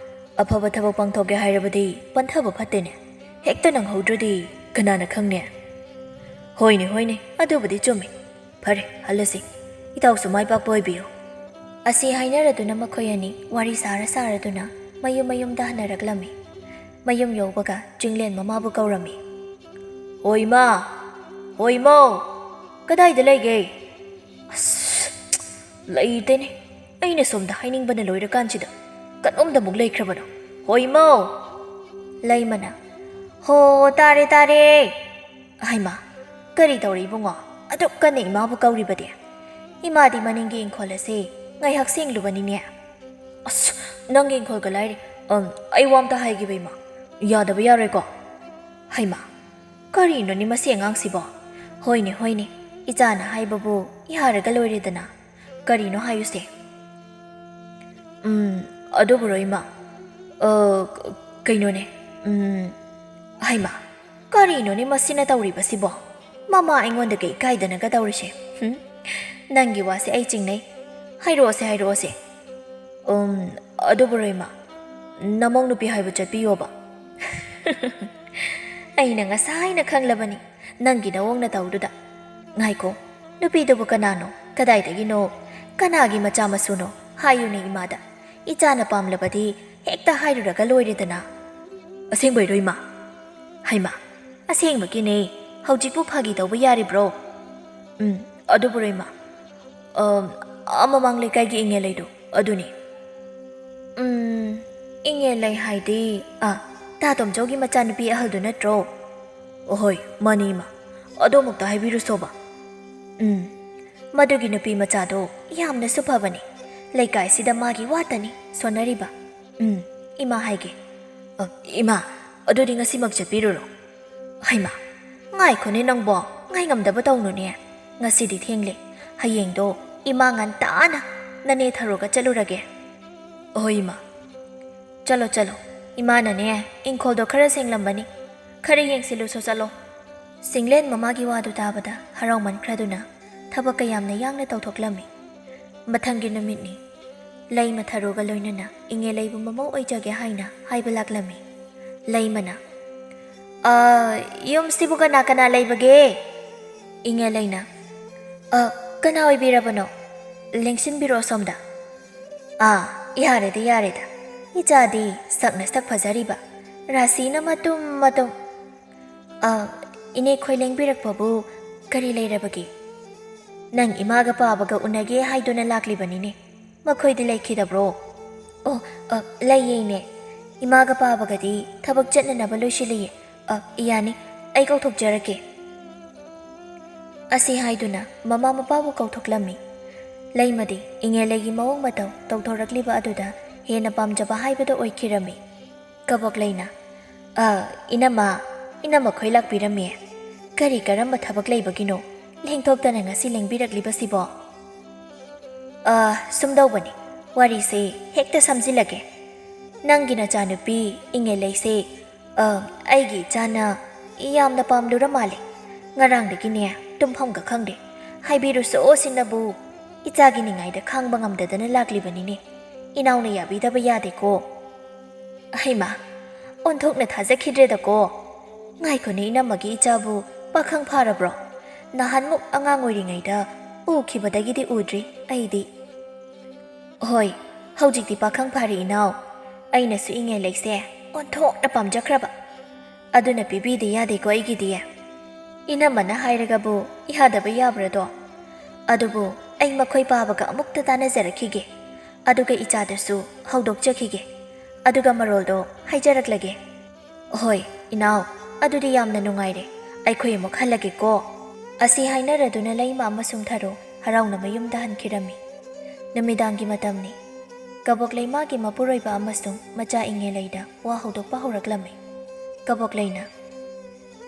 ꯑꯐꯕ ꯊꯕꯛ ꯄꯥꯡꯊꯣꯛꯀꯦ ꯍꯥꯏꯔꯕꯗꯤ ꯄꯟꯊꯕ ꯐꯠꯇꯦꯅꯦ꯫ ꯍꯦꯛꯇ ꯅꯪꯍꯧꯗ꯭ꯔꯗꯤ ꯀꯅꯥꯅ ꯈꯪꯅꯤ? ꯍꯣꯏꯅꯦ, ꯍꯣꯏꯅꯦ, ꯑꯗꯨꯕꯨꯗꯤ ꯆꯨꯝꯃꯤ꯫ ꯐꯔꯦ, ꯍꯜꯂꯁꯤ꯫ ꯏꯇꯥꯎꯁꯨ ꯃꯥꯏ ꯄꯥꯛꯄ ꯑꯣꯏꯕꯤꯌꯨ꯫ ꯑꯁꯤ ꯍꯥꯏꯅꯔꯗꯨꯅ ꯃꯈꯣꯏ ꯑꯅꯤ ꯋꯥꯔꯤ ꯁꯥꯔ ꯁꯥꯔꯗꯨꯅ ꯃꯌꯨꯝ ꯃꯌꯨꯝꯗ ꯍꯟꯅꯔꯛꯂꯝꯃꯤ꯫ ꯃꯌꯨꯝ ꯌꯧꯕꯒ ꯆꯤꯡꯂꯦꯟ ꯃꯃꯥꯕꯨ ꯀꯧꯔꯝꯃꯤ꯫ "ꯍꯣꯏ ꯏꯃꯥ! ꯍꯣꯏ ꯏꯃꯧ! ꯀꯗꯥꯏꯗ ꯂꯩꯒꯦ?" ꯑꯁ, ꯂꯩꯇꯦꯅꯦ꯫ ꯑꯩꯅ ꯁꯣꯝꯗ ꯍꯥꯏꯅꯤꯡꯕꯅ ꯂꯣꯏꯔꯀꯥꯟꯁꯤꯗ ꯀꯗꯣꯝꯗ ꯑꯃꯨꯛ ꯂꯩꯈ꯭ꯔꯕꯅꯣ? ꯍꯣꯏ ꯏꯃꯧ! ꯂꯩꯃꯅ, "ꯍꯣ, ꯇꯥꯔꯦ, ꯇꯥꯔꯦ!" ꯍꯩꯃꯥ, ꯀꯔꯤ ꯇꯧꯔꯦ ꯏꯕꯨꯡꯉꯣ? ꯑꯗꯨꯛ ꯀꯟꯅ ꯏꯃꯥꯕꯨ ꯀꯧꯔꯤꯕꯗꯤ? ꯏꯃꯥꯗꯤ ꯃꯅꯤꯡꯒꯤ ꯏꯪꯈꯣꯜ ꯑꯁꯤ ꯉꯥꯏꯍꯥꯛ ꯁꯦꯡꯂꯨꯕꯅꯤꯅꯦ꯫ ꯑꯁ, ꯅꯪꯒꯤ ꯏꯪꯈꯣꯜꯒ ꯂꯥꯏꯔꯤ꯫ ꯑꯝ, ꯑꯩ ꯋꯥ ꯑꯝꯇ ꯍꯥꯏꯒꯦꯕ, ꯏꯃꯥ꯫ ꯌꯥꯗꯕ ꯌꯥꯔꯣꯏꯀꯣ? ꯍꯩꯃꯥ, ꯀꯔꯤꯅꯣꯅꯦ ꯃꯁꯤ ꯑꯉꯥꯡꯁꯤꯕꯣ? ꯍꯣꯏꯅꯦ, ꯍꯣꯏꯅꯦ, ꯏꯆꯥꯅ ꯍꯥꯏꯕꯕꯨ ꯌꯥꯔꯒ ꯂꯣꯏꯔꯦꯗꯅ꯫ ꯀꯔꯤꯅꯣ ꯍꯥꯏꯌꯨꯁꯦ꯫ ꯎꯝ, ꯑꯗꯨꯕꯨꯔꯣ, ꯏꯃꯥ? ꯑ, ꯀ-, ꯀꯩꯅꯣꯅꯦ꯫ ꯎꯝ, ꯍꯩꯃꯥ, ꯀꯔꯤꯅꯣꯅꯦ ꯃꯁꯤꯅ ꯇꯧꯔꯤꯕꯁꯤꯕꯣ? ꯃꯃꯥ ꯑꯩꯉꯣꯟꯗꯒ ꯏꯀꯥꯏꯗꯅꯒ ꯇꯧꯔꯤꯁꯦ꯫ ꯍꯨꯝ? ꯅꯪꯒꯤ ꯋꯥꯁꯦ ꯑꯩ ꯆꯤꯡꯅꯩ꯫ ꯍꯥꯏꯔꯛꯑꯣꯁꯦ, ꯍꯥꯏꯔꯛꯑꯣꯁꯦ꯫ ꯎꯝ, ꯑꯗꯨꯕꯨꯔꯣ, ꯏꯃꯥ? ꯅꯃꯧ ꯅꯨꯄꯤ ꯍꯥꯏꯕ ꯆꯠꯄꯤꯌꯣꯕ꯫ ꯑꯩꯅ ꯉꯁꯥꯏꯅ ꯈꯪꯂꯕꯅꯤ ꯅꯪꯒꯤ ꯅꯋꯣꯡ ꯅꯇꯧꯗꯨꯗ꯫ ꯉꯥꯏꯈꯣ, ꯅꯨꯄꯤꯗꯨꯕꯨ ꯀꯅꯥꯅꯣ? ꯀꯗꯥꯏꯗꯒꯤꯅꯣ? ꯀꯅꯥꯒꯤ ꯃꯆꯥ ꯃꯁꯨꯅꯣ? ꯍꯥꯏꯌꯨꯅꯦ ꯏꯃꯥꯗ꯫ ꯏꯆꯥꯅ ꯄꯥꯝꯂꯕꯗꯤ ꯍꯦꯛꯇ ꯍꯥꯏꯔꯨꯔꯒ ꯂꯣꯏꯔꯦꯗꯅ꯫ ꯑꯁꯦꯡꯕꯩꯔꯣ, ꯏꯃꯥ? ꯍꯩꯃꯥ, ꯑꯁꯦꯡꯕꯒꯤꯅꯦ꯫ ꯍꯧꯖꯤꯛꯄꯨ ꯐꯥꯒꯤ ꯇꯧꯕ ꯌꯥꯔꯤꯕ꯭ꯔꯣ? ꯎꯝ, ꯑꯗꯨꯕꯨꯔꯣ, ꯏꯃꯥ? ꯑꯝ, ꯑꯥ ꯃꯃꯥꯡ ꯂꯩꯀꯥꯏꯒꯤ ꯏꯉꯦꯜꯂꯩꯗꯣ, ꯑꯗꯨꯅꯤ꯫ ꯎꯝ, ꯏꯉꯦꯜꯂꯩ ꯍꯥꯏꯗꯤ, ꯑꯥ, ꯇꯥ ꯇꯣꯝꯆꯧꯒꯤ ꯃꯆꯥꯅꯨꯄꯤ ꯑꯍꯜꯗꯨ ꯅꯠꯇ꯭ꯔꯣ? ꯑꯍꯣꯏ, ꯃꯥꯅꯤ, ꯏꯃꯥ꯫ ꯑꯗꯣꯃꯨꯛꯇ ꯍꯥꯏꯕꯤꯔꯨꯁꯣꯕ꯫ ꯎꯝ, ꯃꯗꯨꯒꯤ ꯅꯨꯄꯤ ꯃꯆꯥꯗꯣ ꯌꯥꯝꯅꯁꯨ ꯐꯕꯅꯤ꯫ ꯂꯩꯀꯥꯏꯁꯤꯗ ꯃꯥꯒꯤ ꯋꯥꯇꯅꯤ ꯁꯣꯟꯅꯔꯤꯕ꯫ ꯎꯝ, ꯏꯃꯥ ꯍꯥꯏꯒꯦ꯫ ꯑ, ꯏꯃꯥ, ꯑꯗꯨꯗꯤ ꯉꯁꯤꯃꯛ ꯆꯠꯄꯤꯔꯨꯔꯣ꯫ ꯍꯩꯃꯥ, ꯉꯥꯏꯈꯣꯅꯦ ꯅꯪꯕꯣ, ꯉꯥꯏꯉꯝꯗꯕ ꯇꯧꯅꯨꯅꯦ꯫ ꯉꯁꯤꯗꯤ ꯊꯦꯡꯂꯦ꯫ ꯍꯌꯦꯡꯗꯣ ꯏꯃꯥ ꯉꯟꯇꯥꯅ ꯅꯅꯦ ꯊꯔꯣꯒ ꯆꯠꯂꯨꯔꯒꯦ꯫ ꯑꯍꯣꯏ, ꯏꯃꯥ꯫ ꯆꯠꯂꯣ, ꯆꯠꯂꯣ꯫ ꯏꯃꯥꯅꯅꯦ, ꯏꯪꯈꯣꯜꯗꯣ ꯈꯔ ꯁꯦꯡꯂꯝꯕꯅꯤ꯫ ꯈꯔ ꯌꯦꯡꯁꯤꯜꯂꯨꯁꯣ, ꯆꯠꯂꯣ꯫ ꯁꯤꯡꯂꯦꯟ ꯃꯃꯥꯒꯤ ꯋꯥꯗꯨ ꯇꯥꯕꯗ ꯍꯔꯥꯎꯃꯟꯈ꯭ꯔꯗꯨꯅ ꯊꯕꯛ ꯀꯌꯥꯝꯅ ꯌꯥꯡꯅ ꯇꯧꯊꯣꯛꯂꯝꯃꯤ꯫ ꯃꯊꯪꯒꯤ ꯅꯨꯃꯤꯠꯅꯤ꯫ ꯂꯩꯃ ꯊꯔꯣꯒ ꯂꯣꯏꯅꯅ ꯏꯉꯦꯜꯂꯩꯕꯨ ꯃꯃꯧ ꯑꯣꯏꯖꯒꯦ ꯍꯥꯏꯅ ꯍꯥꯏꯕ ꯂꯥꯛꯂꯝꯃꯤ꯫ ꯂꯩꯃꯅ, "ꯑ, ꯌꯨꯝꯁꯤꯕꯨ ꯀꯅꯥ ꯀꯅꯥ ꯂꯩꯕꯒꯦ?" ꯏꯉꯦꯜꯂꯩꯅ, "ꯑ, ꯀꯅꯥ ꯑꯣꯏꯕꯤꯔꯕꯅꯣ? ꯂꯦꯡꯁꯤꯟꯕꯤꯔꯣ ꯑꯁꯣꯝꯗ꯫" "ꯑꯥ, ꯌꯥꯔꯦꯗ, ꯌꯥꯔꯦꯗ꯫ ꯏꯆꯥꯗꯤ ꯁꯛꯅ ꯁꯛ ꯐꯖꯔꯤꯕ, ꯔꯥꯁꯤꯅ ꯃꯇꯨꯝ ꯃꯇꯨꯝ꯫ ꯑ, ꯏꯅꯦ ꯈꯣꯏ ꯂꯦꯡꯕꯤꯔꯛꯄꯕꯨ ꯀꯔꯤ ꯂꯩꯔꯕꯒꯦ?" "ꯅꯪ ꯏꯃꯥꯒ ꯄꯥꯕꯒ ꯎꯅꯒꯦ ꯍꯥꯏꯗꯨꯅ ꯂꯥꯛꯂꯤꯕꯅꯤꯅꯦ꯫ ꯃꯈꯣꯏꯗꯤ ꯂꯩꯈꯤꯗꯕ꯭ꯔꯣ?" "ꯑꯣ, ꯑ, ꯂꯩꯌꯦ ꯏꯅꯦ꯫ ꯏꯃꯥꯒ ꯄꯥꯕꯒꯗꯤ ꯊꯕꯛ ꯆꯠꯅꯅꯕ ꯂꯣꯏꯁꯤꯜꯂꯤꯌꯦ꯫ ꯑ, ꯌꯥꯅꯤ, ꯑꯩ ꯀꯧꯊꯣꯛꯆꯔꯛꯀꯦ꯫" ꯑꯁꯤ ꯍꯥꯏꯗꯨꯅ ꯃꯃꯥ ꯃꯄꯥꯕꯨ ꯀꯧꯊꯣꯛꯂꯝꯃꯤ꯫ ꯂꯩꯃꯗꯤ ꯏꯉꯦꯂꯩꯒꯤ ꯃꯑꯣꯡ ꯃꯇꯧ ꯇꯧꯊꯣꯔꯛꯂꯤꯕ ꯑꯗꯨꯗ ꯍꯦꯟꯅ ꯄꯥꯝꯖꯕ ꯍꯥꯏꯕꯗꯣ ꯑꯣꯏꯈꯤꯔꯝꯃꯤ꯫ ꯀꯕꯣꯛꯂꯩꯅ, "ꯑ, ꯏꯅꯝꯃ, ꯏꯅꯝꯃ ꯈꯣꯏ ꯂꯥꯛꯄꯤꯔꯝꯃꯤ꯫ ꯀꯔꯤ ꯀꯔꯝꯕ ꯊꯕꯛ ꯂꯩꯕꯒꯤꯅꯣ ꯂꯦꯡꯊꯣꯛꯇꯅ ꯉꯁꯤ ꯂꯦꯡꯕꯤꯔꯛꯂꯤꯕꯁꯤꯕꯣ?" "ꯑ, ꯁꯨꯝꯗꯧꯕꯅꯤ, ꯋꯥꯔꯤꯁꯦ ꯍꯦꯛꯇ ꯁꯝꯖꯤꯜꯂꯒꯦ꯫ ꯅꯪꯒꯤ ꯅꯆꯥꯅꯨꯄꯤ ꯏꯉꯦꯂꯩꯁꯦ, ꯑ, ꯑꯩꯒꯤ ꯏꯆꯥꯅ ꯌꯥꯝꯅ ꯄꯥꯝꯂꯨꯔ ꯃꯥꯜꯂꯦ꯫ ꯉꯔꯥꯡꯗꯒꯤꯅꯦ ꯇꯨꯝꯐꯝꯒ ꯈꯪꯗꯦ꯫ ꯍꯥꯏꯕꯤꯔꯨꯁꯣ ꯁꯤꯅꯕꯨ ꯏꯆꯥꯒꯤ ꯅꯤꯡꯉꯥꯏꯗ ꯈꯥꯡꯕ ꯉꯝꯗꯗꯅ ꯂꯥꯛꯂꯤꯕꯅꯤꯅꯦ꯫ ꯏꯅꯥꯎꯅ ꯌꯥꯕꯤꯗꯕ ꯌꯥꯗꯦꯀꯣ꯫" ꯍꯩꯃꯥ, ꯑꯣꯟꯊꯣꯛꯅ ꯊꯥꯖꯈꯤꯗ꯭ꯔꯦꯗꯀꯣ꯫ ꯉꯥꯏꯈꯣꯅꯦ, ꯏꯅꯝꯃꯒꯤ ꯏꯆꯥꯕꯨ ꯄꯥꯈꯪ ꯐꯥꯔꯕ꯭ꯔꯣ? ꯅꯍꯥꯟꯃꯨꯛ ꯑꯉꯥꯡ ꯑꯣꯏꯔꯤꯉꯩꯗ ꯎꯈꯤꯕꯗꯒꯤꯗꯤ ꯎꯗ꯭ꯔꯤ ꯑꯩꯗꯤ꯫ ꯍꯣꯏ, ꯍꯧꯖꯤꯛꯇꯤ ꯄꯥꯈꯪ ꯐꯥꯔꯦ ꯏꯅꯥꯎ꯫ ꯑꯩꯅꯁꯨ ꯏꯉꯦꯂꯩꯁꯦ ꯑꯣꯟꯊꯣꯛꯅ ꯄꯥꯝꯖꯈ꯭ꯔꯕ꯫ ꯑꯗꯨꯅ ꯄꯤꯕꯤꯗ ꯌꯥꯗꯦꯀꯣ ꯑꯩꯒꯤꯗꯤ꯫ ꯏꯅꯝꯃꯅ ꯍꯥꯏꯔꯒꯕꯨ ꯌꯥꯗꯕ ꯌꯥꯕ꯭ꯔꯗꯣ? ꯑꯗꯨꯕꯨ ꯑꯩ ꯃꯈꯣꯏ ꯄꯥꯕꯒ ꯑꯃꯨꯛꯇ ꯇꯥꯟꯅꯖꯔꯛꯈꯤꯒꯦ꯫ ꯑꯗꯨꯒ ꯏꯆꯥꯗꯁꯨ ꯍꯧꯗꯣꯛꯆꯈꯤꯒꯦ꯫ ꯑꯗꯨꯒ ꯃꯔꯣꯜꯗꯣ ꯍꯥꯏꯖꯔꯛꯂꯒꯦ꯫ ꯍꯣꯏ, ꯏꯅꯥꯎ, ꯑꯗꯨꯗꯤ ꯌꯥꯝꯅ ꯅꯨꯡꯉꯥꯏꯔꯦ꯫ ꯑꯩꯈꯣꯏ ꯑꯃꯨꯛ ꯍꯜꯂꯒꯦꯀꯣ꯫ ꯑꯁꯤ ꯍꯥꯏꯅꯔꯗꯨꯅ ꯂꯩꯃ ꯑꯃꯁꯨꯡ ꯊꯔꯣ ꯍꯔꯥꯎꯅ ꯃꯌꯨꯝꯗ ꯍꯟꯈꯤꯔꯝꯃꯤ꯫ ꯅꯨꯃꯤꯗꯥꯡꯒꯤ ꯃꯇꯝꯅꯤ꯫ ꯀꯕꯣꯛ ꯂꯩꯃꯥꯒꯤ ꯃꯄꯨꯔꯣꯏꯕ ꯑꯃꯁꯨꯡ ꯃꯆꯥ ꯏꯉꯦꯂꯩꯗ ꯋꯥ ꯍꯧꯗꯣꯛꯄ ꯍꯧꯔꯛꯂꯝꯃꯤ꯫ ꯀꯕꯣꯛ ꯂꯩꯅ,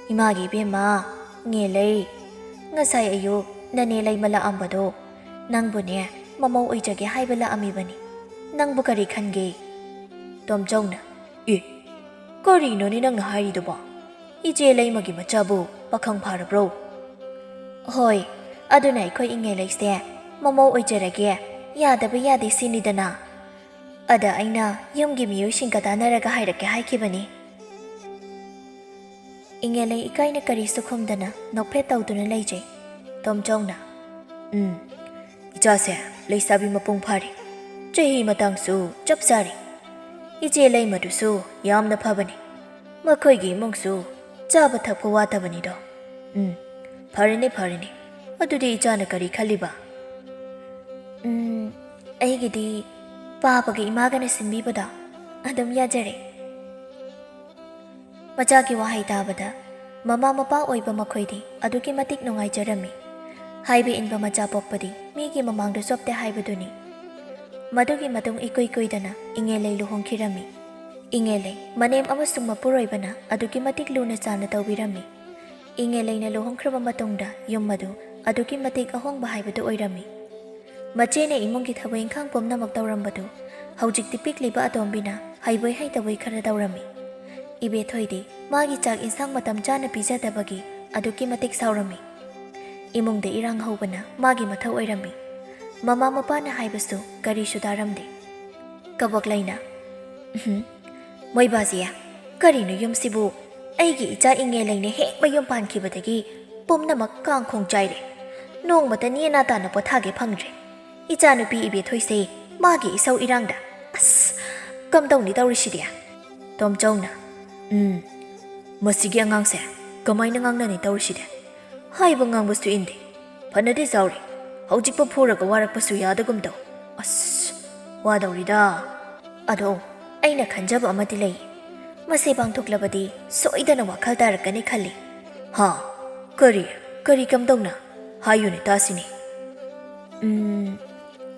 "ꯏꯃꯥꯒꯤ ꯏꯕꯦꯝꯃ, ꯏꯉꯦꯂꯩ, ꯉꯁꯥꯏ ꯑꯌꯨꯛ ꯅꯅꯦ ꯂꯩꯃ ꯂꯥꯛꯑꯝꯕꯗꯣ ꯅꯪꯕꯨꯅꯦ ꯃꯃꯧ ꯑꯣꯏꯖꯒꯦ ꯍꯥꯏꯕ ꯂꯥꯛꯑꯝꯃꯤꯕꯅꯤ꯫ ꯅꯪꯕꯨ ꯀꯔꯤ ꯈꯟꯒꯦ?" ꯇꯣꯝꯆꯧꯅ, "ꯑꯦ, ꯀꯔꯤꯅꯣꯅꯦ ꯅꯪꯅ ꯍꯥꯏꯔꯤꯗꯨꯕꯣ? ꯏꯆꯦ ꯂꯩꯃꯒꯤ ꯃꯆꯥꯕꯨ ꯄꯥꯈꯪ ꯐꯥꯔꯕ꯭ꯔꯣ?" "ꯍꯣꯏ, ꯑꯗꯨꯅ ꯑꯩꯈꯣꯏ ꯏꯉꯦꯂꯩꯁꯦ ꯃꯃꯧ ꯑꯣꯏꯖꯔꯒꯦ, ꯌꯥꯗꯕ ꯌꯥꯗꯦ ꯁꯤꯅꯤꯗꯅ꯫ ꯑꯗ ꯑꯩꯅ ꯌꯨꯝꯒꯤ ꯃꯤꯑꯣꯏꯁꯤꯡꯒ ꯇꯥꯟꯅꯔꯒ ꯍꯥꯏꯔꯛꯀꯦ ꯍꯥꯏꯈꯤꯕꯅꯤ꯫" ꯏꯉꯦꯂꯩ ꯏꯀꯥꯏꯅ ꯀꯔꯤꯁꯨ ꯈꯨꯝꯗꯅ ꯅꯣꯛꯐꯦꯠ ꯇꯧꯗꯨꯅ ꯂꯩꯖꯩ꯫ ꯇꯣꯝꯆꯧꯅ, "ꯎꯝ, ꯏꯆꯥꯁꯦ ꯂꯩꯁꯥꯕꯤ ꯃꯄꯨꯡ ꯐꯥꯔꯦ꯫ ꯆꯍꯤ ꯃꯇꯥꯡꯁꯨ ꯆꯞ ꯆꯥꯔꯦ꯫ ꯏꯆꯦ ꯂꯩꯃꯗꯨꯁꯨ ꯌꯥꯝꯅ ꯐꯕꯅꯤ꯫ ꯃꯈꯣꯏꯒꯤ ꯏꯃꯨꯡꯁꯨ ꯆꯥꯕ ꯊꯛꯄ ꯋꯥꯠꯇꯕꯅꯤꯗꯣ꯫ ꯎꯝ, ꯐꯔꯦꯅꯦ, ꯐꯔꯦꯅꯦ꯫ ꯑꯗꯨꯗꯤ ꯏꯆꯥꯅ ꯀꯔꯤ ꯈꯜꯂꯤꯕ?" "ꯎꯝ, ꯑꯩꯒꯤꯗꯤ ꯄꯥꯕꯒ ꯏꯃꯥꯒꯅ ꯁꯤꯟꯕꯤꯕꯗꯣ ꯑꯗꯨꯝ ꯌꯥꯖꯔꯦ꯫" ꯃꯆꯥꯒꯤ ꯋꯥꯍꯩ ꯇꯥꯕꯗ ꯃꯃꯥ ꯃꯄꯥ ꯑꯣꯏꯕ ꯃꯈꯣꯏꯗꯤ ꯑꯗꯨꯛꯀꯤ ꯃꯇꯤꯛ ꯅꯨꯡꯉꯥꯏꯖꯔꯝꯃꯤ꯫ ꯍꯥꯏꯕ ꯏꯟꯕ ꯃꯆꯥ ꯄꯣꯛꯄꯗꯤ ꯃꯤꯒꯤ ꯃꯃꯥꯡꯗ ꯆꯣꯞꯇꯦ ꯍꯥꯏꯕꯗꯨꯅꯤ꯫ ꯃꯗꯨꯒꯤ ꯃꯇꯨꯡ ꯏꯀꯨꯏ ꯀꯨꯏꯗꯅ ꯏꯉꯦꯂꯩ ꯂꯨꯍꯣꯡꯈꯤꯔꯝꯃꯤ꯫ ꯏꯉꯦꯂꯩ ꯃꯅꯦꯝ ꯑꯃꯁꯨꯡ ꯃꯄꯨꯔꯣꯏꯕꯅ ꯑꯗꯨꯛꯀꯤ ꯃꯇꯤꯛ ꯂꯨꯅ ꯆꯥꯟꯅ ꯇꯧꯕꯤꯔꯝꯃꯤ꯫ ꯏꯉꯦꯂꯩꯅ ꯂꯨꯍꯣꯡꯈ꯭ꯔꯕ ꯃꯇꯨꯡꯗ ꯌꯨꯝ ꯑꯗꯨ ꯑꯗꯨꯛꯀꯤ ꯃꯇꯤꯛ ꯑꯍꯣꯡꯕ ꯍꯥꯏꯕꯗꯨ ꯑꯣꯏꯔꯝꯃꯤ꯫ ꯃꯆꯦꯅ ꯏꯃꯨꯡꯒꯤ ꯊꯕꯛ ꯏꯪꯈꯥꯡ ꯄꯨꯝꯅꯃꯛ ꯇꯧꯔꯝꯕꯗꯨ ꯍꯧꯖꯤꯛꯇꯤ ꯄꯤꯛꯂꯤꯕ ꯑꯇꯣꯝꯕꯤꯅ ꯍꯩꯕꯣꯏ ꯍꯩꯇꯕꯣꯏ ꯈꯔ ꯇꯧꯔꯝꯃꯤ꯫ ꯏꯕꯦꯊꯣꯏꯗꯤ ꯃꯥꯒꯤ ꯆꯥꯛ ꯏꯟꯁꯥꯡ ꯃꯇꯝ ꯆꯥꯅ ꯄꯤꯖꯗꯕꯒꯤ ꯑꯗꯨꯛꯀꯤ ꯃꯇꯤꯛ ꯁꯥꯎꯔꯝꯃꯤ꯫ ꯏꯃꯨꯡꯗ ꯏꯔꯥꯡ ꯍꯧꯕꯅ ꯃꯥꯒꯤ ꯃꯊꯧ ꯑꯣꯏꯔꯝꯃꯤ꯫ ꯃꯃꯥ ꯃꯄꯥꯅ ꯍꯥꯏꯕꯁꯨ ꯀꯔꯤꯁꯨ ꯇꯥꯔꯝꯗꯦ꯫ ꯀꯕꯣꯛꯂꯩꯅ, "ꯎꯍꯨꯝ, ꯃꯣꯏꯕꯥꯁꯤꯌꯥ, ꯀꯔꯤꯅꯣ ꯌꯨꯝꯁꯤꯕꯨ? ꯑꯩꯒꯤ ꯏꯆꯥ ꯏꯉꯦꯂꯩꯅ ꯍꯦꯛ ꯃꯌꯨꯝ ꯄꯥꯟꯈꯤꯕꯗꯒꯤ ꯄꯨꯝꯅꯃꯛ ꯀꯥꯡꯈꯣꯡ ꯆꯥꯏꯔꯦ꯫ ꯅꯣꯡꯃꯇ ꯅꯦꯅꯥ ꯇꯥꯅ ꯄꯣꯊꯥꯒꯦ ꯐꯪꯗ꯭ꯔꯦ꯫ ꯏꯆꯥꯅꯨꯄꯤ ꯏꯕꯦꯊꯣꯏꯁꯦ ꯃꯥꯒꯤ ꯏꯁꯧ ꯏꯔꯥꯡꯗ꯫ ꯑꯁ, ꯀꯝꯗꯧꯅꯤ ꯇꯧꯔꯤꯁꯤꯗꯤ?" ꯇꯣꯝꯆꯧꯅ, "ꯎꯝ, ꯃꯁꯤꯒꯤ ꯑꯉꯥꯡꯁꯦ ꯀꯃꯥꯏꯅ ꯉꯥꯡꯅꯅꯤ ꯇꯧꯔꯤꯁꯤꯗꯤ? ꯍꯥꯏꯕ ꯉꯥꯡꯕꯁꯨ ꯏꯟꯗꯦ꯫ ꯐꯅꯗꯤ ꯆꯥꯎꯔꯦ꯫ ꯍꯧꯖꯤꯛꯄꯨ ꯐꯨꯔꯒ ꯋꯥꯔꯛꯄꯁꯨ ꯌꯥꯗꯒꯨꯝ ꯇꯧ꯫ ꯑꯁ, ꯋꯥꯗꯧꯔꯤꯗ꯫ ꯑꯗꯣ ꯑꯩꯅ ꯈꯟꯖꯕ ꯑꯃꯗꯤ ꯂꯩ꯫ ꯃꯁꯤ ꯄꯥꯡꯊꯣꯛꯂꯕꯗꯤ ꯁꯣꯏꯗꯅ ꯋꯥꯈꯜ ꯇꯥꯔꯛꯀꯅꯤ ꯈꯜꯂꯤ꯫" "ꯍꯥ? ꯀꯔꯤ? ꯀꯔꯤ ꯀꯝꯗꯧꯅ? ꯍꯥꯏꯌꯨꯅꯦ ꯇꯥꯁꯤꯅꯦ꯫" "ꯎꯝ,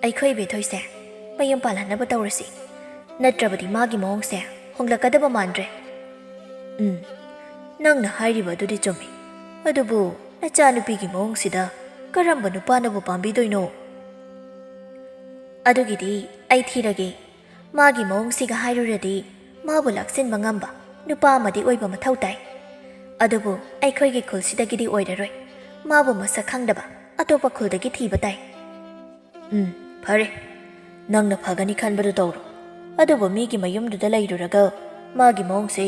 ꯑꯩꯈꯣꯏ ꯏꯕꯦꯊꯣꯏꯁꯦ ꯃꯌꯨꯝ ꯄꯥꯜꯍꯟꯅꯕ ꯇꯧꯔꯁꯤ꯫ ꯅꯠꯇ꯭ꯔꯕꯗꯤ ꯃꯥꯒꯤ ꯃꯑꯣꯡꯁꯦ ꯍꯣꯡꯂꯛꯀꯗꯕ ꯃꯥꯟꯗ꯭ꯔꯦ꯫" "ꯎꯝ, ꯅꯪꯅ ꯍꯥꯏꯔꯤꯕ ꯑꯗꯨꯗꯤ ꯆꯨꯝꯃꯤ꯫ ꯑꯗꯨꯕꯨ ꯅꯆꯥꯅꯨꯄꯤꯒꯤ ꯃꯑꯣꯡꯁꯤꯗ ꯀꯔꯝꯕ ꯅꯨꯄꯥꯅꯕꯨ ꯄꯥꯝꯕꯤꯗꯣꯏꯅꯣ?" "ꯑꯗꯨꯒꯤꯗꯤ ꯑꯩ ꯊꯤꯔꯒꯦ꯫ ꯃꯥꯒꯤ ꯃꯑꯣꯡꯁꯤꯒ ꯍꯥꯏꯔꯨꯔꯗꯤ ꯃꯥꯕꯨ ꯂꯥꯛꯁꯤꯟꯕ ꯉꯝꯕ ꯅꯨꯄꯥ ꯑꯃꯗꯤ ꯑꯣꯏꯕ ꯃꯊꯧ ꯇꯥꯏ꯫ ꯑꯗꯨꯕꯨ ꯑꯩꯈꯣꯏꯒꯤ ꯈꯨꯜꯁꯤꯗꯒꯤꯗꯤ ꯑꯣꯏꯔꯔꯣꯏ꯫ ꯃꯥꯕꯨ ꯃꯁꯛ ꯈꯪꯗꯕ ꯑꯇꯣꯞꯄ ꯈꯨꯜꯗꯒꯤ ꯊꯤꯕ ꯇꯥꯏ꯫" "ꯎꯝ, ꯐꯔꯦ꯫ ꯅꯪꯅ ꯐꯒꯅꯤ ꯈꯟꯕꯗꯨ ꯇꯧꯔꯣ꯫ ꯑꯗꯨꯕꯨ ꯃꯤꯒꯤ ꯃꯌꯨꯝꯗꯨꯗ ꯂꯩꯔꯨꯔꯒ ꯃꯥꯒꯤ ꯃꯑꯣꯡꯁꯦ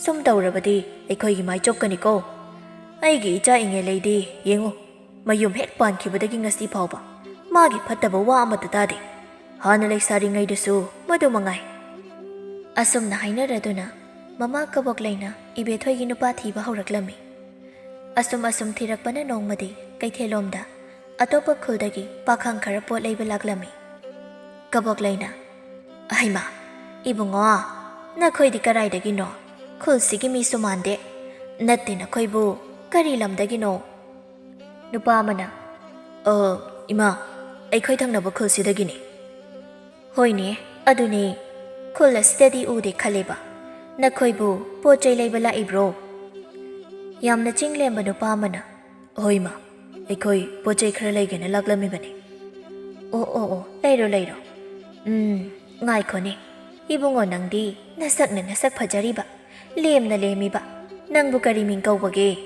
ꯁꯨꯝ ꯇꯧꯔꯕꯗꯤ ꯑꯩꯈꯣꯏꯒꯤ ꯃꯥꯏ ꯆꯣꯞꯀꯅꯤꯀꯣ꯫ ꯑꯩꯒꯤ ꯏꯆꯥ ꯏꯉꯦꯂꯩꯗꯤ ꯌꯦꯡꯉꯨ, ꯃꯌꯨꯝ ꯍꯦꯛ ꯄꯥꯟꯈꯤꯕꯗꯒꯤ ꯉꯁꯤ ꯐꯥꯎꯕ ꯃꯥꯒꯤ ꯐꯠꯇꯕ ꯋꯥ ꯑꯃꯠꯇ ꯇꯥꯗꯦ꯫ ꯍꯥꯟꯅ ꯂꯩꯁꯥꯔꯤꯉꯩꯗꯁꯨ ꯃꯗꯨ ꯃꯉꯥꯏ꯫" ꯑꯁꯨꯝꯅ ꯍꯥꯏꯅꯔꯗꯨꯅ ꯃꯃꯥ ꯀꯕꯣꯛꯂꯩꯅ ꯏꯕꯦꯊꯣꯏꯒꯤ ꯅꯨꯄꯥ ꯊꯤꯕ ꯍꯧꯔꯛꯂꯝꯃꯤ꯫ ꯑꯁꯨꯝ ꯑꯁꯨꯝ ꯊꯤꯔꯛꯄꯅ ꯅꯣꯡꯃꯗꯤ ꯀꯩꯊꯦꯜꯂꯣꯝꯗ ꯑꯇꯣꯞꯄ ꯈꯨꯜꯗꯒꯤ ꯄꯥꯈꯪ ꯈꯔ ꯄꯣꯠ ꯂꯩꯕ ꯂꯥꯛꯂꯝꯃꯤ꯫ ꯀꯕꯣꯛꯂꯩꯅ, "ꯑꯍꯩꯃꯥ, ꯏꯕꯨꯡꯉꯣ, ꯅꯈꯣꯏꯗꯤ ꯀꯔꯥꯏꯗꯒꯤꯅꯣ? ꯈꯨꯜꯁꯤꯒꯤ ꯃꯤꯁꯨ ꯃꯥꯟꯗꯦ꯫ ꯅꯠꯇꯦ, ꯅꯈꯣꯏꯕꯨ ꯀꯔꯤ ꯂꯝꯗꯒꯤꯅꯣ?" ꯅꯨꯄꯥ ꯑꯃꯅ, ꯑ, ꯏꯃꯥ, ꯑꯩꯈꯣꯏ ꯊꯪꯅꯕ ꯈꯨꯜꯁꯤꯗꯒꯤꯅꯤ꯫ ꯍꯣꯏꯅꯦ, ꯑꯗꯨꯅꯦ, ꯈꯨꯜ ꯑꯁꯤꯗꯗꯤ ꯎꯗꯦ ꯈꯜꯂꯦꯕ꯫ ꯅꯈꯣꯏꯕꯨ ꯄꯣꯠ ꯆꯩ ꯂꯩꯕ ꯂꯥꯛꯏꯕ꯭ꯔꯣ? ꯌꯥꯝꯅ ꯆꯤꯡ ꯂꯦꯝꯕ ꯅꯨꯄꯥ ꯑꯃꯅ, "ꯍꯣꯏ, ꯏꯃꯥ, ꯑꯩꯈꯣꯏ ꯄꯣꯠ ꯆꯩ ꯈꯔ ꯂꯩꯒꯦꯅ ꯂꯥꯛꯂꯝꯃꯤꯕꯅꯤ꯫" "ꯑꯣ, ꯑꯣ, ꯑꯣ, ꯂꯩꯔꯣ, ꯂꯩꯔꯣ꯫ ꯎꯝ, ꯉꯥꯏꯈꯣꯅꯦ, ꯏꯕꯨꯡꯉꯣ, ꯅꯪꯗꯤ ꯅꯁꯛꯅ ꯅꯁꯛ ꯐꯖꯔꯤꯕ, ꯂꯦꯝꯅ ꯂꯦꯝꯃꯤꯕ, ꯅꯪꯕꯨ ꯀꯔꯤ ꯃꯤꯡ ꯀꯧꯕꯒꯦ?"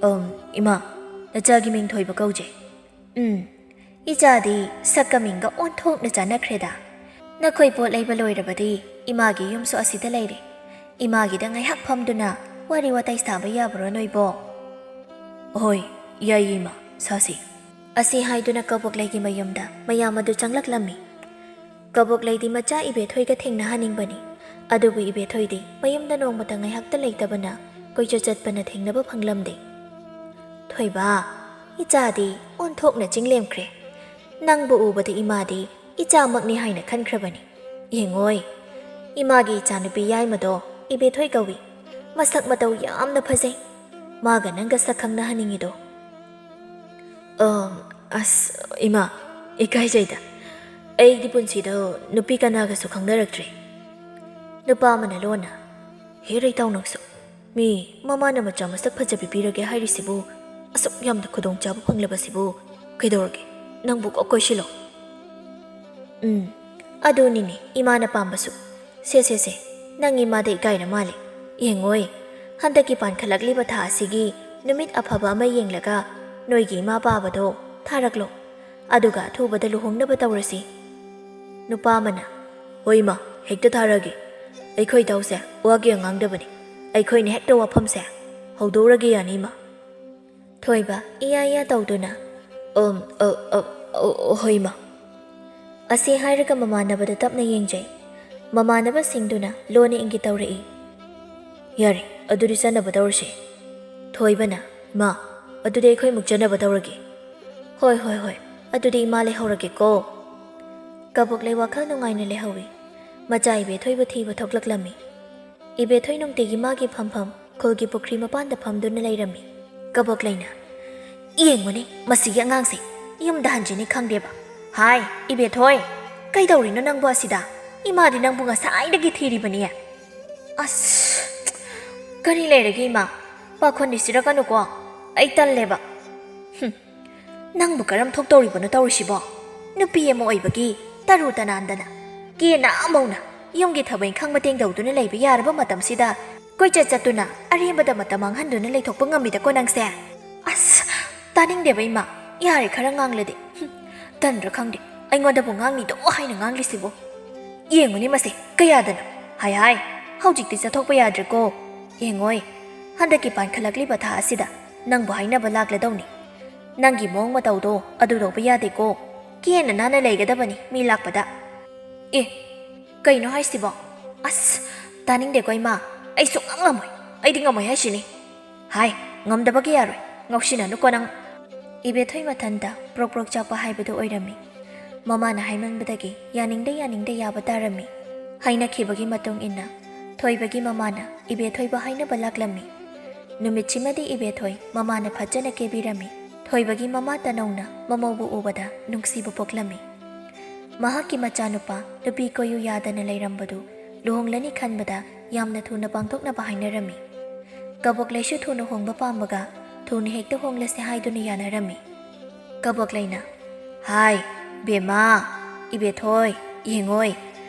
"ꯑꯝ, ꯏꯃꯥ, ꯅꯆꯥꯒꯤ ꯃꯤꯡ ꯊꯣꯏꯕ ꯀꯧꯖꯩ꯫" "ꯎꯝ, ꯏꯆꯥꯗꯤ ꯁꯛꯀ ꯃꯤꯡꯒ ꯑꯣꯟꯊꯣꯛꯅ ꯆꯥꯟꯅꯈ꯭ꯔꯦꯗ꯫ ꯅꯈꯣꯏ ꯄꯣꯠ ꯂꯩꯕ ꯂꯣꯏꯔꯕꯗꯤ ꯏꯃꯥꯒꯤ ꯌꯨꯝꯁꯨ ꯑꯁꯤꯗ ꯂꯩꯔꯦ꯫ ꯏꯃꯥꯒꯤꯗ ꯉꯥꯏꯍꯥꯛ ꯐꯝꯗꯨꯅ ꯋꯥꯔꯤ ꯋꯥꯇꯥꯏ ꯁꯥꯕ ꯌꯥꯕ꯭ꯔꯣ ꯅꯣꯏꯕꯣ?" "ꯍꯣꯏ, ꯌꯥꯏꯌꯦ ꯏꯃꯥ, ꯁꯥꯁꯤ꯫" ꯑꯁꯤ ꯍꯥꯏꯗꯨꯅ ꯀꯕꯣꯛꯂꯩꯒꯤ ꯃꯌꯨꯝꯗ ꯃꯌꯥꯝ ꯑꯗꯨ ꯆꯪꯂꯛꯂꯝꯃꯤ꯫ ꯀꯕꯣꯛꯂꯩꯗꯤ ꯃꯆꯥ ꯏꯕꯦꯊꯣꯏꯒ ꯊꯦꯡꯅꯍꯟꯅꯤꯡꯕꯅꯤ, ꯑꯗꯨꯕꯨ ꯏꯕꯦꯊꯣꯏꯗꯤ ꯃꯌꯨꯝꯗ ꯅꯣꯡꯃꯇ ꯉꯥꯏꯍꯥꯛꯇ ꯂꯩꯇꯕꯅ ꯀꯣꯏꯆꯠ ꯆꯠꯄꯅ ꯊꯦꯡꯅꯕ ꯐꯪꯂꯝꯗꯦ꯫ "ꯊꯣꯏꯕ, ꯏꯆꯥꯗꯤ ꯑꯣꯟꯊꯣꯛꯅ ꯆꯤꯡꯂꯦꯝꯈ꯭ꯔꯦ꯫ ꯅꯪꯕꯨ ꯎꯕꯗ ꯏꯃꯥꯗꯤ ꯏꯆꯥꯃꯛꯅꯤ ꯍꯥꯏꯅ ꯈꯟꯈ꯭ꯔꯕꯅꯤ꯫ ꯌꯦꯡꯉꯣꯏ, ꯏꯃꯥꯒꯤ ꯏꯆꯥꯅꯨꯄꯤ ꯌꯥꯏꯃꯗꯣ ꯏꯕꯦꯊꯣꯏ ꯀꯧꯏ꯫ ꯃꯁꯛ ꯃꯇꯧ ꯌꯥꯝꯅ ꯐꯖꯩ꯫ ꯃꯥꯒ ꯅꯪꯒ ꯁꯛ ꯈꯪꯅꯍꯟꯅꯤꯡꯉꯤꯗꯣ꯫" "ꯑ, ꯑꯁ, ꯏꯃꯥ, ꯏꯀꯥꯏꯖꯩꯗ꯫ ꯑꯩꯗꯤ ꯄꯨꯟꯁꯤꯗ ꯅꯨꯄꯤ ꯀꯅꯥꯒꯁꯨ ꯈꯪꯅꯔꯛꯇ꯭ꯔꯤ꯫" ꯅꯨꯄꯥ ꯑꯃꯅ ꯂꯣꯟꯅ, "ꯍꯦ ꯔꯩꯇꯥꯎ, ꯅꯪꯁꯨ꯫ ꯃꯤ ꯃꯃꯥꯅ ꯃꯆꯥ ꯃꯁꯛ ꯐꯖꯕꯤ ꯄꯤꯔꯒꯦ ꯍꯥꯏꯔꯤꯁꯤꯕꯨ, ꯑꯁꯨꯛ ꯌꯥꯝꯅ ꯈꯨꯗꯣꯡꯆꯥꯕ ꯐꯪꯂꯕꯁꯤꯕꯨ ꯀꯩꯗꯧꯔꯒꯦ? ꯅꯪꯕꯨ ꯀꯣꯛ ꯀꯣꯏꯁꯤꯜꯂꯣ꯫" "ꯎꯝ, ꯑꯗꯨꯅꯤꯅꯦ ꯏꯃꯥꯅ ꯄꯥꯝꯕꯁꯨ꯫ ꯁꯦ, ꯁꯦ, ꯁꯦ, ꯅꯪ ꯏꯃꯥꯗ ꯏꯀꯥꯏꯔ ꯃꯥꯜꯂꯦ꯫ ꯌꯦꯡꯉꯣꯏ, ꯍꯟꯗꯛꯀꯤ ꯄꯥꯟꯈꯠꯂꯛꯂꯤꯕ ꯊꯥ ꯑꯁꯤꯒꯤ ꯅꯨꯃꯤꯠ ꯑꯐꯕ ꯑꯃ ꯌꯦꯡꯂꯒ ꯅꯣꯏꯒꯤ ꯏꯃꯥ ꯄꯥꯕꯗꯣ ꯊꯥꯔꯛꯂꯣ꯫ ꯑꯗꯨꯒ ꯑꯊꯨꯕꯗ ꯂꯨꯍꯣꯡꯅꯕ ꯇꯧꯔꯁꯤ꯫" ꯅꯨꯄꯥ ꯑꯃꯅ, "ꯍꯣꯏ ꯏꯃꯥ, ꯍꯦꯛꯇ ꯊꯥꯔꯒꯦ꯫ ꯑꯩꯈꯣꯏ ꯏꯇꯥꯎꯁꯦ ꯋꯥꯒꯤ ꯑꯉꯥꯡꯗꯕꯅꯤ꯫ ꯑꯩꯈꯣꯏꯅ ꯍꯦꯛꯇ ꯋꯥꯐꯝꯁꯦ ꯍꯧꯗꯣꯛꯎꯔꯒꯦ, ꯌꯥꯅꯤ ꯏꯃꯥ꯫" ꯊꯣꯏꯕ ꯏꯌꯥ ꯏꯌꯥ ꯇꯧꯗꯨꯅ, "ꯑꯝ, ꯑ, ꯑ, ꯑ, ꯍꯣꯏ ꯏꯃꯥ꯫" ꯑꯁꯤ ꯍꯥꯏꯔꯒ ꯃꯃꯥꯟꯅꯕꯗ ꯇꯞꯅ ꯌꯦꯡꯖꯩ꯫ ꯃꯃꯥꯟꯅꯕꯁꯤꯡꯗꯨꯅ ꯂꯣꯟꯅ ꯏꯪꯒꯤꯠ ꯇꯧꯔꯛꯏ꯫ "ꯌꯥꯔꯦ, ꯑꯗꯨꯗꯤ ꯆꯠꯅꯕ ꯇꯧꯔꯁꯤ꯫" ꯊꯣꯏꯕꯅ, "ꯏꯃꯥ, ꯑꯗꯨꯗꯤ ꯑꯩꯈꯣꯏ ꯑꯃꯨꯛ ꯆꯠꯅꯕ ꯇꯧꯔꯒꯦ꯫" "ꯍꯣꯏ, ꯍꯣꯏ, ꯍꯣꯏ, ꯑꯗꯨꯗꯤ ꯏꯃꯥ ꯂꯩꯍꯧꯔꯒꯦꯀꯣ꯫" ꯀꯕꯣꯛꯂꯩ ꯋꯥꯈꯜ ꯅꯨꯡꯉꯥꯏꯅ ꯂꯩꯍꯧꯏ꯫ ꯃꯆꯥ ꯏꯕꯦꯊꯣꯏꯕꯨ ꯊꯤꯕ ꯊꯣꯛꯂꯛꯂꯝꯃꯤ꯫ ꯏꯕꯦꯊꯣꯏ ꯅꯨꯡꯇꯤꯒꯤ ꯃꯥꯒꯤ ꯐꯝꯐꯝ ꯈꯨꯜꯒꯤ ꯄꯨꯈ꯭ꯔꯤ ꯃꯄꯥꯟꯗ ꯐꯝꯗꯨꯅ ꯂꯩꯔꯝꯃꯤ꯫ ꯀꯕꯣꯛꯂꯩꯅ, ꯌꯦꯡꯉꯨꯅꯦ, ꯃꯁꯤꯒꯤ ꯑꯉꯥꯡꯁꯦ ꯌꯨꯝꯗ ꯍꯟꯖꯤꯅꯤ ꯈꯪꯗꯦꯕ꯫ ꯍꯥꯏ, ꯏꯕꯦꯊꯣꯏ, ꯀꯩꯗꯧꯔꯤꯅꯣ ꯅꯪꯕꯨ ꯑꯁꯤꯗ? ꯏꯃꯥꯗꯤ ꯅꯪꯕꯨ ꯉꯁꯥꯏꯗꯒꯤ ꯊꯤꯔꯤꯕꯅꯤ꯫ ꯑꯁ, ꯀꯔꯤ ꯂꯩꯔꯒꯦ ꯏꯃꯥ? ꯄꯥꯈꯣꯟꯗꯤ ꯁꯤꯔꯛꯀꯅꯨꯀꯣ, ꯑꯩ ꯇꯜꯂꯦꯕ꯫ ꯍꯨꯝ, ꯅꯪꯕꯨ ꯀꯔꯝ ꯊꯣꯛꯇꯧꯔꯤꯕꯅꯣ ꯇꯧꯔꯤꯁꯤꯕꯣ? ꯅꯨꯄꯤ ꯑꯃ ꯑꯣꯏꯕꯒꯤ ꯇꯔꯨ ꯇꯅꯥꯟꯗꯅ, ꯀꯦꯅ ꯑꯃꯧꯅ ꯌꯨꯝꯒꯤ ꯊꯕꯛ ꯏꯪꯈꯥꯡ ꯃꯇꯦꯡ ꯇꯧꯗꯨꯅ ꯂꯩꯕ ꯌꯥꯔꯕ ꯃꯇꯝꯁꯤꯗ, ꯀꯣꯏꯆꯠ ꯆꯠꯇꯨꯅ ꯑꯔꯦꯝꯕꯗ ꯃꯇꯝ ꯃꯥꯡꯍꯟꯗꯨꯅ ꯂꯩꯊꯣꯛꯄ ꯉꯝꯃꯤꯗꯀꯣ ꯅꯪꯁꯦ꯫ ꯑꯁ, ꯇꯥꯅꯤꯡꯗꯦꯕ ꯏꯃꯥ, ꯌꯥꯔꯦ ꯈꯔ ꯉꯥꯡꯂꯗꯤ꯫ ꯍꯨꯝ, ꯇꯟꯗ꯭ꯔꯥ ꯈꯪꯗꯦ, ꯑꯩꯉꯣꯟꯗꯕꯨ ꯉꯥꯡꯅꯤꯗꯣ ꯍꯥꯏꯅ ꯉꯥꯡꯂꯤꯁꯤꯕꯨ꯫ ꯌꯦꯡꯉꯨꯅꯦ ꯃꯁꯦ, ꯀꯌꯥꯗꯅꯣ? ꯍꯥꯏ ꯍꯥꯏ, ꯍꯧꯖꯤꯛꯇꯤ ꯆꯠꯊꯣꯛꯄ ꯌꯥꯗ꯭ꯔꯦꯀꯣ꯫ ꯌꯦꯡꯉꯣꯏ, ꯍꯟꯗꯛꯀꯤ ꯄꯥꯟꯈꯠꯂꯛꯂꯤꯕ ꯊꯥ ꯑꯁꯤꯗ ꯅꯪꯕꯨ ꯍꯥꯏꯅꯕ ꯂꯥꯛꯂꯗꯧꯅꯤ꯫ ꯅꯪꯒꯤ ꯃꯑꯣꯡ ꯃꯇꯧꯗꯣ ꯑꯗꯨ ꯇꯧꯕ ꯌꯥꯗꯦꯀꯣ꯫ ꯀꯦꯅ ꯅꯥꯟꯅ ꯂꯩꯒꯗꯕꯅꯤ ꯃꯤ ꯂꯥꯛꯄꯗ꯫ ꯑꯦ, ꯀꯩꯅꯣ ꯍꯥꯏꯁꯤꯕꯣ? ꯑꯁ, ꯇꯥꯅꯤꯡꯗꯦꯀꯣ ꯏꯃꯥ, ꯑꯩ ꯁꯨꯛꯉꯝ ꯉꯝꯃꯣꯏ꯫ ꯑꯩꯗꯤ ꯉꯝꯃꯣꯏ ꯍꯥꯏꯁꯤꯅꯤ꯫ ꯍꯥꯏ, ꯉꯝꯗꯕꯒꯤ ꯌꯥꯔꯣꯏ, ꯉꯥꯎꯁꯤꯟꯅꯅꯨꯀꯣ ꯅꯪ꯫ ꯏꯕꯦꯊꯣꯏ ꯃꯊꯟꯇ ꯄ꯭ꯔꯣꯛ ꯄ꯭ꯔꯣꯛ ꯆꯥꯛꯄ ꯍꯥꯏꯕꯗꯨ ꯑꯣꯏꯔꯝꯃꯤ꯫ ꯃꯃꯥꯅ ꯍꯥꯏꯃꯟꯕꯗꯒꯤ ꯌꯥꯅꯤꯡꯗ ꯌꯥꯅꯤꯡꯗ ꯌꯥꯕ ꯇꯥꯔꯝꯃꯤ꯫ ꯍꯥꯏꯅꯈꯤꯕꯒꯤ ꯃꯇꯨꯡ ꯏꯟꯅ ꯊꯣꯏꯕꯒꯤ ꯃꯃꯥꯅ ꯏꯕꯦꯊꯣꯏꯕꯨ ꯍꯥꯏꯅꯕ ꯂꯥꯛꯂꯝꯃꯤ꯫ ꯅꯨꯃꯤꯠꯁꯤꯃꯗꯤ ꯏꯕꯦꯊꯣꯏ ꯃꯃꯥꯅ ꯐꯖꯅ ꯀꯦꯕꯤꯔꯝꯃꯤ꯫ ꯊꯣꯏꯕꯒꯤ ꯃꯃꯥ ꯇꯅꯧꯅ ꯃꯃꯧꯕꯨ ꯎꯕꯗ ꯅꯨꯡꯁꯤꯕ ꯄꯣꯛꯂꯝꯃꯤ꯫ ꯃꯍꯥꯛꯀꯤ ꯃꯆꯥꯅꯨꯄꯥ ꯅꯨꯄꯤ ꯀꯣꯏꯌꯨ ꯌꯥꯗꯅ ꯂꯩꯔꯝꯕꯗꯨ ꯂꯨꯍꯣꯡꯂꯅꯤ ꯈꯟꯕꯗ ꯌꯥꯝꯅ ꯊꯨꯅ ꯄꯥꯡꯊꯣꯛꯅꯕ ꯍꯥꯏꯅꯔꯝꯃꯤ꯫ ꯀꯕꯣꯛꯂꯩꯁꯨ ꯊꯨꯅ ꯍꯣꯡꯕ ꯄꯥꯝꯕꯒ ꯊꯨꯅ ꯍꯦꯛꯇ ꯍꯣꯡꯂꯁꯦ ꯍꯥꯏꯗꯨꯅ ꯌꯥꯅꯔꯝꯃꯤ꯫ ꯀꯕꯣꯛꯂꯩꯅ, "ꯍꯥꯏ, ꯕꯦꯝꯃ, ꯏꯕꯦꯊꯣꯏ, ꯌꯦꯡꯉꯣꯏ,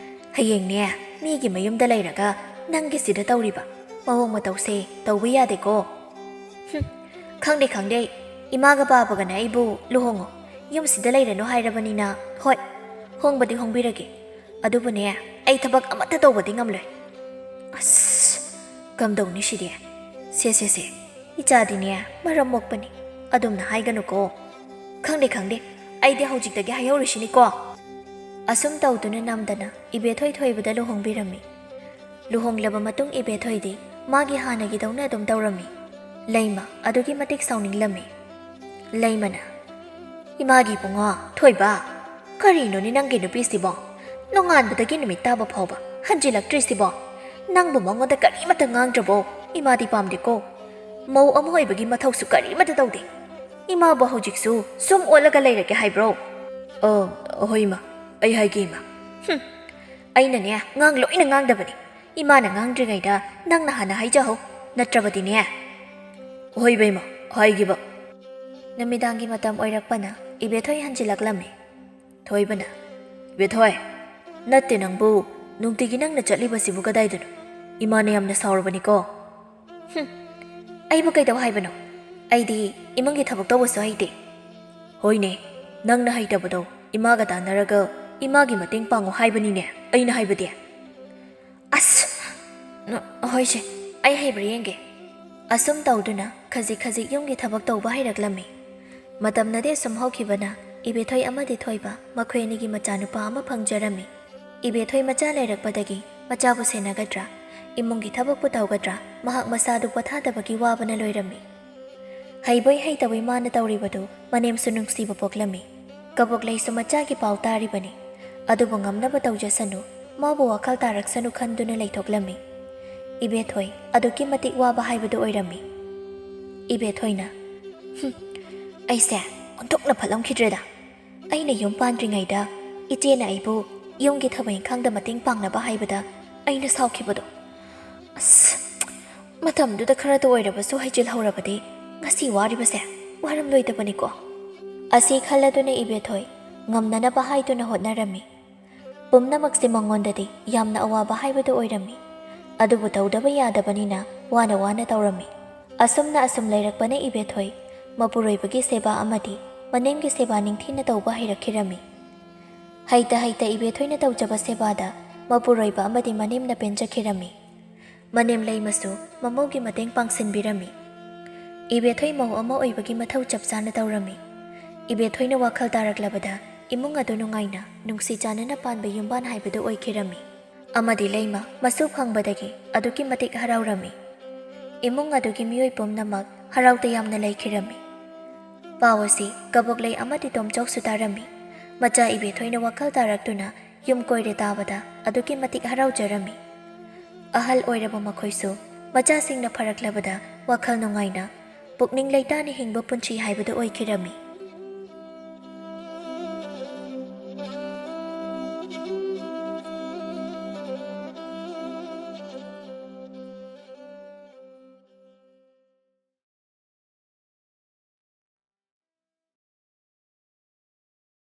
ꯍꯌꯦꯡꯅꯦ ꯃꯤꯒꯤ ꯃꯌꯨꯝꯗ ꯂꯩꯔꯒ ꯅꯪꯒꯤ ꯁꯤꯗ ꯇꯧꯔꯤꯕ ꯃꯑꯣꯡ ꯃꯇꯧꯁꯦ ꯇꯧꯕ ꯌꯥꯗꯦꯀꯣ?" "ꯍꯨꯝ, ꯈꯪꯗꯦ ꯈꯪꯗꯦ, ꯏꯃꯥꯒ ꯕꯥꯕꯒꯅ ꯑꯩꯕꯨ ꯂꯨꯍꯣꯡꯉꯣ, ꯌꯨꯝꯁꯤꯗ ꯂꯩꯔꯅꯨ ꯍꯥꯏꯔꯕꯅꯤꯅ, ꯍꯣꯏ, ꯍꯣꯡꯕꯗꯤ ꯍꯣꯡꯕꯤꯔꯒꯦ꯫ ꯑꯗꯨꯕꯨꯅꯦ, ꯑꯩ ꯊꯕꯛ ꯑꯃꯠꯇ ꯇꯧꯕꯗꯤ ꯉꯝꯂꯣꯏ꯫" ꯑꯁ, ꯀꯝꯗꯧꯅꯤ ꯁꯤꯗꯤ? ꯁꯦ, ꯁꯦ, ꯁꯦ, ꯏꯆꯥꯗꯤꯅꯦ ꯃꯔꯝ ꯃꯣꯛꯄꯅꯤ, ꯑꯗꯨꯝꯅ ꯍꯥꯏꯒꯅꯨꯀꯣ꯫ "ꯈꯪꯗꯦ, ꯈꯪꯗꯦ, ꯑꯩꯗꯤ ꯍꯧꯖꯤꯛꯇꯒꯤ ꯍꯥꯏꯍꯧꯔꯤꯁꯤꯅꯤꯀꯣ꯫" ꯑꯁꯨꯝ ꯇꯧꯗꯨꯅ ꯅꯝꯗꯅ ꯏꯕꯦꯊꯣꯏ ꯊꯣꯏꯕꯗ ꯂꯨꯍꯣꯡꯕꯤꯔꯝꯃꯤ꯫ ꯂꯨꯍꯣꯡꯂꯕ ꯃꯇꯨꯡ ꯏꯕꯦꯊꯣꯏꯗꯤ ꯃꯥꯒꯤ ꯍꯥꯟꯅꯒꯤꯗꯧꯅ ꯑꯗꯨꯝ ꯇꯧꯔꯝꯃꯤ꯫ ꯂꯩꯃ ꯑꯗꯨꯛꯀꯤ ꯃꯇꯤꯛ ꯁꯥꯎꯅꯤꯡꯂꯝꯃꯤ꯫ ꯂꯩꯃꯅ, "ꯏꯃꯥꯒꯤ ꯏꯕꯨꯡꯉꯣ, ꯊꯣꯏꯕ, ꯀꯔꯤꯅꯣꯅꯦ ꯅꯪꯒꯤ ꯅꯨꯄꯤꯁꯤꯕꯣ? ꯅꯣꯡꯉꯥꯟꯕꯗꯒꯤ ꯅꯨꯃꯤꯠ ꯇꯥꯕ ꯐꯥꯎꯕ ꯍꯟꯖꯤꯜꯂꯛꯇ꯭ꯔꯤꯁꯤꯕꯣ? ꯅꯪꯕꯨ ꯃꯉꯣꯟꯗ ꯀꯔꯤꯃꯠꯇ ꯉꯥꯡꯗ꯭ꯔꯕꯣ? ꯏꯃꯥꯗꯤ ꯄꯥꯝꯗꯦꯀꯣ꯫ ꯃꯧ ꯑꯃ ꯑꯣꯏꯕꯒꯤ ꯃꯊꯧꯁꯨ ꯀꯔꯤꯃꯠꯇ ꯇꯧꯗꯦ꯫" ꯏꯃꯥꯕꯨ ꯍꯧꯖꯤꯛꯁꯨ ꯁꯨꯝ ꯑꯣꯠꯂꯒ ꯂꯩꯔꯒꯦ ꯍꯥꯏꯕ꯭ꯔꯣ? ꯑ, ꯍꯣꯏ ꯏꯃꯥ, ꯑꯩ ꯍꯥꯏꯒꯦ ꯏꯃꯥ꯫ ꯍꯨꯝ, ꯑꯩꯅꯅꯦ ꯉꯥꯡ ꯂꯣꯏꯅ ꯉꯥꯡꯗꯕꯅꯤ꯫ ꯏꯃꯥꯅ ꯉꯥꯡꯗ꯭ꯔꯤꯉꯩꯗ ꯅꯪꯅ ꯍꯥꯟꯅ ꯍꯥꯏꯖꯍꯧ, ꯅꯠꯇ꯭ꯔꯕꯗꯤꯅꯦ꯫ ꯍꯣꯏ ꯏꯕꯦꯝꯃ, ꯍꯥꯏꯒꯦꯕ꯫ ꯅꯨꯃꯤꯗꯥꯡꯒꯤ ꯃꯇꯝ ꯑꯣꯏꯔꯛꯄꯅ ꯏꯕꯦꯊꯣꯏ ꯍꯟꯖꯤꯜꯂꯛꯂꯝꯃꯤ꯫ ꯊꯣꯏꯕꯅ, "ꯏꯕꯦꯊꯣꯏ, ꯅꯠꯇꯦ ꯅꯪꯕꯨ, ꯅꯨꯡꯇꯤꯒꯤ ꯅꯪꯅ ꯆꯠꯂꯤꯕꯁꯤꯕꯨ ꯀꯗꯥꯏꯗꯅꯣ? ꯏꯃꯥꯅ ꯌꯥꯝꯅ ꯁꯥꯎꯔꯕꯅꯤꯀꯣ꯫" "ꯍꯨꯝ, ꯑꯩꯕꯨ ꯀꯩꯗꯧ ꯍꯥꯏꯕꯅꯣ? ꯑꯩꯗꯤ ꯏꯃꯨꯡꯒꯤ ꯊꯕꯛ ꯇꯧꯕꯁꯨ ꯍꯩꯇꯦ꯫" "ꯍꯣꯏꯅꯦ, ꯅꯪꯅ ꯍꯩꯇꯕꯗꯣ ꯏꯃꯥꯒ ꯇꯥꯟꯅꯔꯒ ꯏꯃꯥꯒꯤ ꯃꯇꯦꯡ ꯄꯥꯡꯉꯨ ꯍꯥꯏꯕꯅꯤꯅꯦ ꯑꯩꯅ ꯍꯥꯏꯕꯗꯤ꯫" "ꯑꯁ, ꯅ-, ꯍꯣꯏꯁꯦ, ꯑꯩ ꯍꯩꯕ꯭ꯔꯥ ꯌꯦꯡꯒꯦ꯫" ꯑꯁꯨꯝ ꯇꯧꯗꯨꯅ ꯈꯖꯤꯛ ꯈꯖꯤꯛ ꯌꯨꯝꯒꯤ ꯊꯕꯛ ꯇꯧꯕ ꯍꯩꯔꯛꯂꯝꯃꯤ꯫ ꯃꯇꯝꯅꯗꯤ ꯑꯁꯨꯝ ꯍꯧꯈꯤꯕꯅ ꯏꯕꯦꯊꯣꯏ ꯑꯃꯗꯤ ꯊꯣꯏꯕ ꯃꯈꯣꯏ ꯑꯅꯤꯒꯤ ꯃꯆꯥꯅꯨꯄꯥ ꯑꯃ ꯐꯪꯖꯔꯝꯃꯤ꯫ ꯏꯕꯦꯊꯣꯏ ꯃꯆꯥ ꯂꯩꯔꯛꯄꯗꯒꯤ ꯃꯆꯥꯕꯨ ꯁꯦꯟꯅꯒꯗ꯭ꯔꯥ, ꯏꯃꯨꯡꯒꯤ ꯊꯕꯛꯄꯨ ꯇꯧꯒꯗ꯭ꯔꯥ, ꯃꯍꯥꯛ ꯃꯁꯥꯗꯨ ꯄꯣꯊꯥꯗꯕꯒꯤ ꯋꯥꯕꯅ ꯂꯣꯏꯔꯝꯃꯤ꯫ ꯍꯩꯕꯣꯏ ꯍꯩꯇꯕꯣꯏ ꯃꯥꯅ ꯇꯧꯔꯤꯕꯗꯨ ꯃꯅꯦꯝꯁꯨ ꯅꯨꯡꯁꯤꯕ ꯄꯣꯛꯂꯝꯃꯤ꯫ ꯀꯕꯣꯛꯂꯩꯁꯨ ꯃꯆꯥꯒꯤ ꯄꯥꯎ ꯇꯥꯔꯤꯕꯅꯤ꯫ ꯑꯗꯨꯕꯨ ꯉꯝꯅꯕ ꯇꯧꯖꯁꯅꯨ, ꯃꯥꯕꯨ ꯋꯥꯈꯜ ꯇꯥꯔꯛꯁꯅꯨ ꯈꯟꯗꯨꯅ ꯂꯩꯊꯣꯛꯂꯝꯃꯤ꯫ ꯏꯕꯦꯊꯣꯏ ꯑꯗꯨꯛꯀꯤ ꯃꯇꯤꯛ ꯋꯥꯕ ꯍꯥꯏꯕꯗꯨ ꯑꯣꯏꯔꯝꯃꯤ꯫ ꯏꯕꯦꯊꯣꯏꯅ, "ꯍꯨꯝ, ꯑꯩꯁꯦ ꯑꯣꯟꯊꯣꯛꯅ ꯐꯠꯂꯝꯈꯤꯗ꯭ꯔꯦꯗ꯫ ꯑꯩꯅ ꯌꯨꯝ ꯄꯥꯟꯗ꯭ꯔꯤꯉꯩꯗ ꯏꯆꯦꯅ ꯑꯩꯕꯨ ꯌꯨꯝꯒꯤ ꯊꯕꯛ ꯏꯪꯈꯥꯡꯗ ꯃꯇꯦꯡ ꯄꯥꯡꯅꯕ ꯍꯥꯏꯕꯗ ꯑꯩꯅ ꯁꯥꯎꯈꯤꯕꯗꯣ꯫ ꯑꯁ, ꯃꯇꯝꯗꯨꯗ ꯈꯔꯇ ꯑꯣꯏꯔꯕꯁꯨ ꯍꯩꯖꯤꯜꯍꯧꯔꯕꯗꯤ ꯉꯁꯤ ꯋꯥꯔꯤꯕꯁꯦ ꯋꯥꯔꯝꯂꯣꯏꯗꯕꯅꯤꯀꯣ꯫" ꯑꯁꯤ ꯈꯜꯂꯗꯨꯅ ꯏꯕꯦꯊꯣꯏ ꯉꯝꯅꯅꯕ ꯍꯥꯏꯗꯨꯅ ꯍꯣꯠꯅꯔꯝꯃꯤ꯫ ꯄꯨꯝꯅꯃꯛꯁꯦ ꯃꯉꯣꯟꯗꯗꯤ ꯌꯥꯝꯅ ꯑꯋꯥꯕ ꯍꯥꯏꯕꯗꯨ ꯑꯣꯏꯔꯝꯃꯤ꯫ ꯑꯗꯨꯕꯨ ꯇꯧꯗꯕ ꯌꯥꯗꯕꯅꯤꯅ ꯋꯥꯅ ꯋꯥꯅ ꯇꯧꯔꯝꯃꯤ꯫ ꯑꯁꯨꯝꯅ ꯑꯁꯨꯝ ꯂꯩꯔꯛꯄꯅ ꯏꯕꯦꯊꯣꯏ ꯃꯄꯨꯔꯣꯏꯕꯒꯤ ꯁꯦꯕꯥ ꯑꯃꯗꯤ ꯃꯅꯦꯝꯒꯤ ꯁꯦꯕꯥ ꯅꯤꯡꯊꯤꯅ ꯇꯧꯕ ꯍꯩꯔꯛꯈꯤꯔꯝꯃꯤ꯫ ꯍꯩꯇ ꯍꯩꯇ ꯏꯕꯦꯊꯣꯏꯅ ꯇꯧꯖꯕ ꯁꯦꯕꯥꯗ ꯃꯄꯨꯔꯣꯏꯕ ꯑꯃꯗꯤ ꯃꯅꯦꯝꯅ ꯄꯦꯟꯖꯈꯤꯔꯝꯃꯤ꯫ ꯃꯅꯦꯝ ꯂꯩꯃꯁꯨ ꯃꯃꯧꯒꯤ ꯃꯇꯦꯡ ꯄꯥꯡꯁꯤꯟꯕꯤꯔꯝꯃꯤ꯫ ꯏꯕꯦꯊꯣꯏ ꯃꯧ ꯑꯃ ꯑꯣꯏꯕꯒꯤ ꯃꯊꯧ ꯆꯞ ꯆꯥꯅ ꯇꯧꯔꯝꯃꯤ꯫ ꯏꯕꯦꯊꯣꯏꯅ ꯋꯥꯈꯜ ꯇꯥꯔꯛꯂꯕꯗ ꯏꯃꯨꯡ ꯑꯗꯨ ꯅꯨꯡꯉꯥꯏꯅ ꯅꯨꯡꯁꯤ ꯆꯥꯟꯅꯅ ꯄꯥꯟꯕ ꯌꯨꯝꯕꯥꯟ ꯍꯥꯏꯕꯗꯨ ꯑꯣꯏꯈꯤꯔꯝꯃꯤ꯫ ꯑꯃꯗꯤ ꯂꯩꯃ ꯃꯁꯨ ꯐꯪꯕꯗꯒꯤ ꯑꯗꯨꯛꯀꯤ ꯃꯇꯤꯛ ꯍꯔꯥꯎꯔꯝꯃꯤ꯫ ꯏꯃꯨꯡ ꯑꯗꯨꯒꯤ ꯃꯤꯑꯣꯏ ꯄꯨꯝꯅꯃꯛ ꯍꯔꯥꯎ ꯇꯌꯥꯝꯅ ꯂꯩꯈꯤꯔꯝꯃꯤ꯫ ꯄꯥꯎ ꯑꯁꯤ ꯀꯕꯣꯛꯂꯩ ꯑꯃꯗꯤ ꯇꯣꯝꯆꯧꯁꯨ ꯇꯥꯔꯝꯃꯤ꯫ ꯃꯆꯥ ꯏꯕꯦꯊꯣꯏꯅ ꯋꯥꯈꯜ ꯇꯥꯔꯛꯇꯨꯅ ꯌꯨꯝ ꯀꯣꯏꯔꯦ ꯇꯥꯕꯗ ꯑꯗꯨꯛꯀꯤ ꯃꯇꯤꯛ ꯍꯔꯥꯎꯖꯔꯝꯃꯤ꯫ ꯑꯍꯜ ꯑꯣꯏꯔꯕ ꯃꯈꯣꯏꯁꯨ ꯃꯆꯥꯁꯤꯡꯅ ꯐꯔꯛꯂꯕꯗ ꯋꯥꯈꯜ ꯅꯨꯡꯉꯥꯏꯅ ꯄꯨꯛꯅꯤꯡ ꯂꯩꯇꯥꯅ ꯍꯤꯡꯕ ꯄꯨꯟꯁꯤ ꯍꯥꯏꯕꯗꯨ ꯑꯣꯏꯈꯤꯔꯝꯃꯤ꯫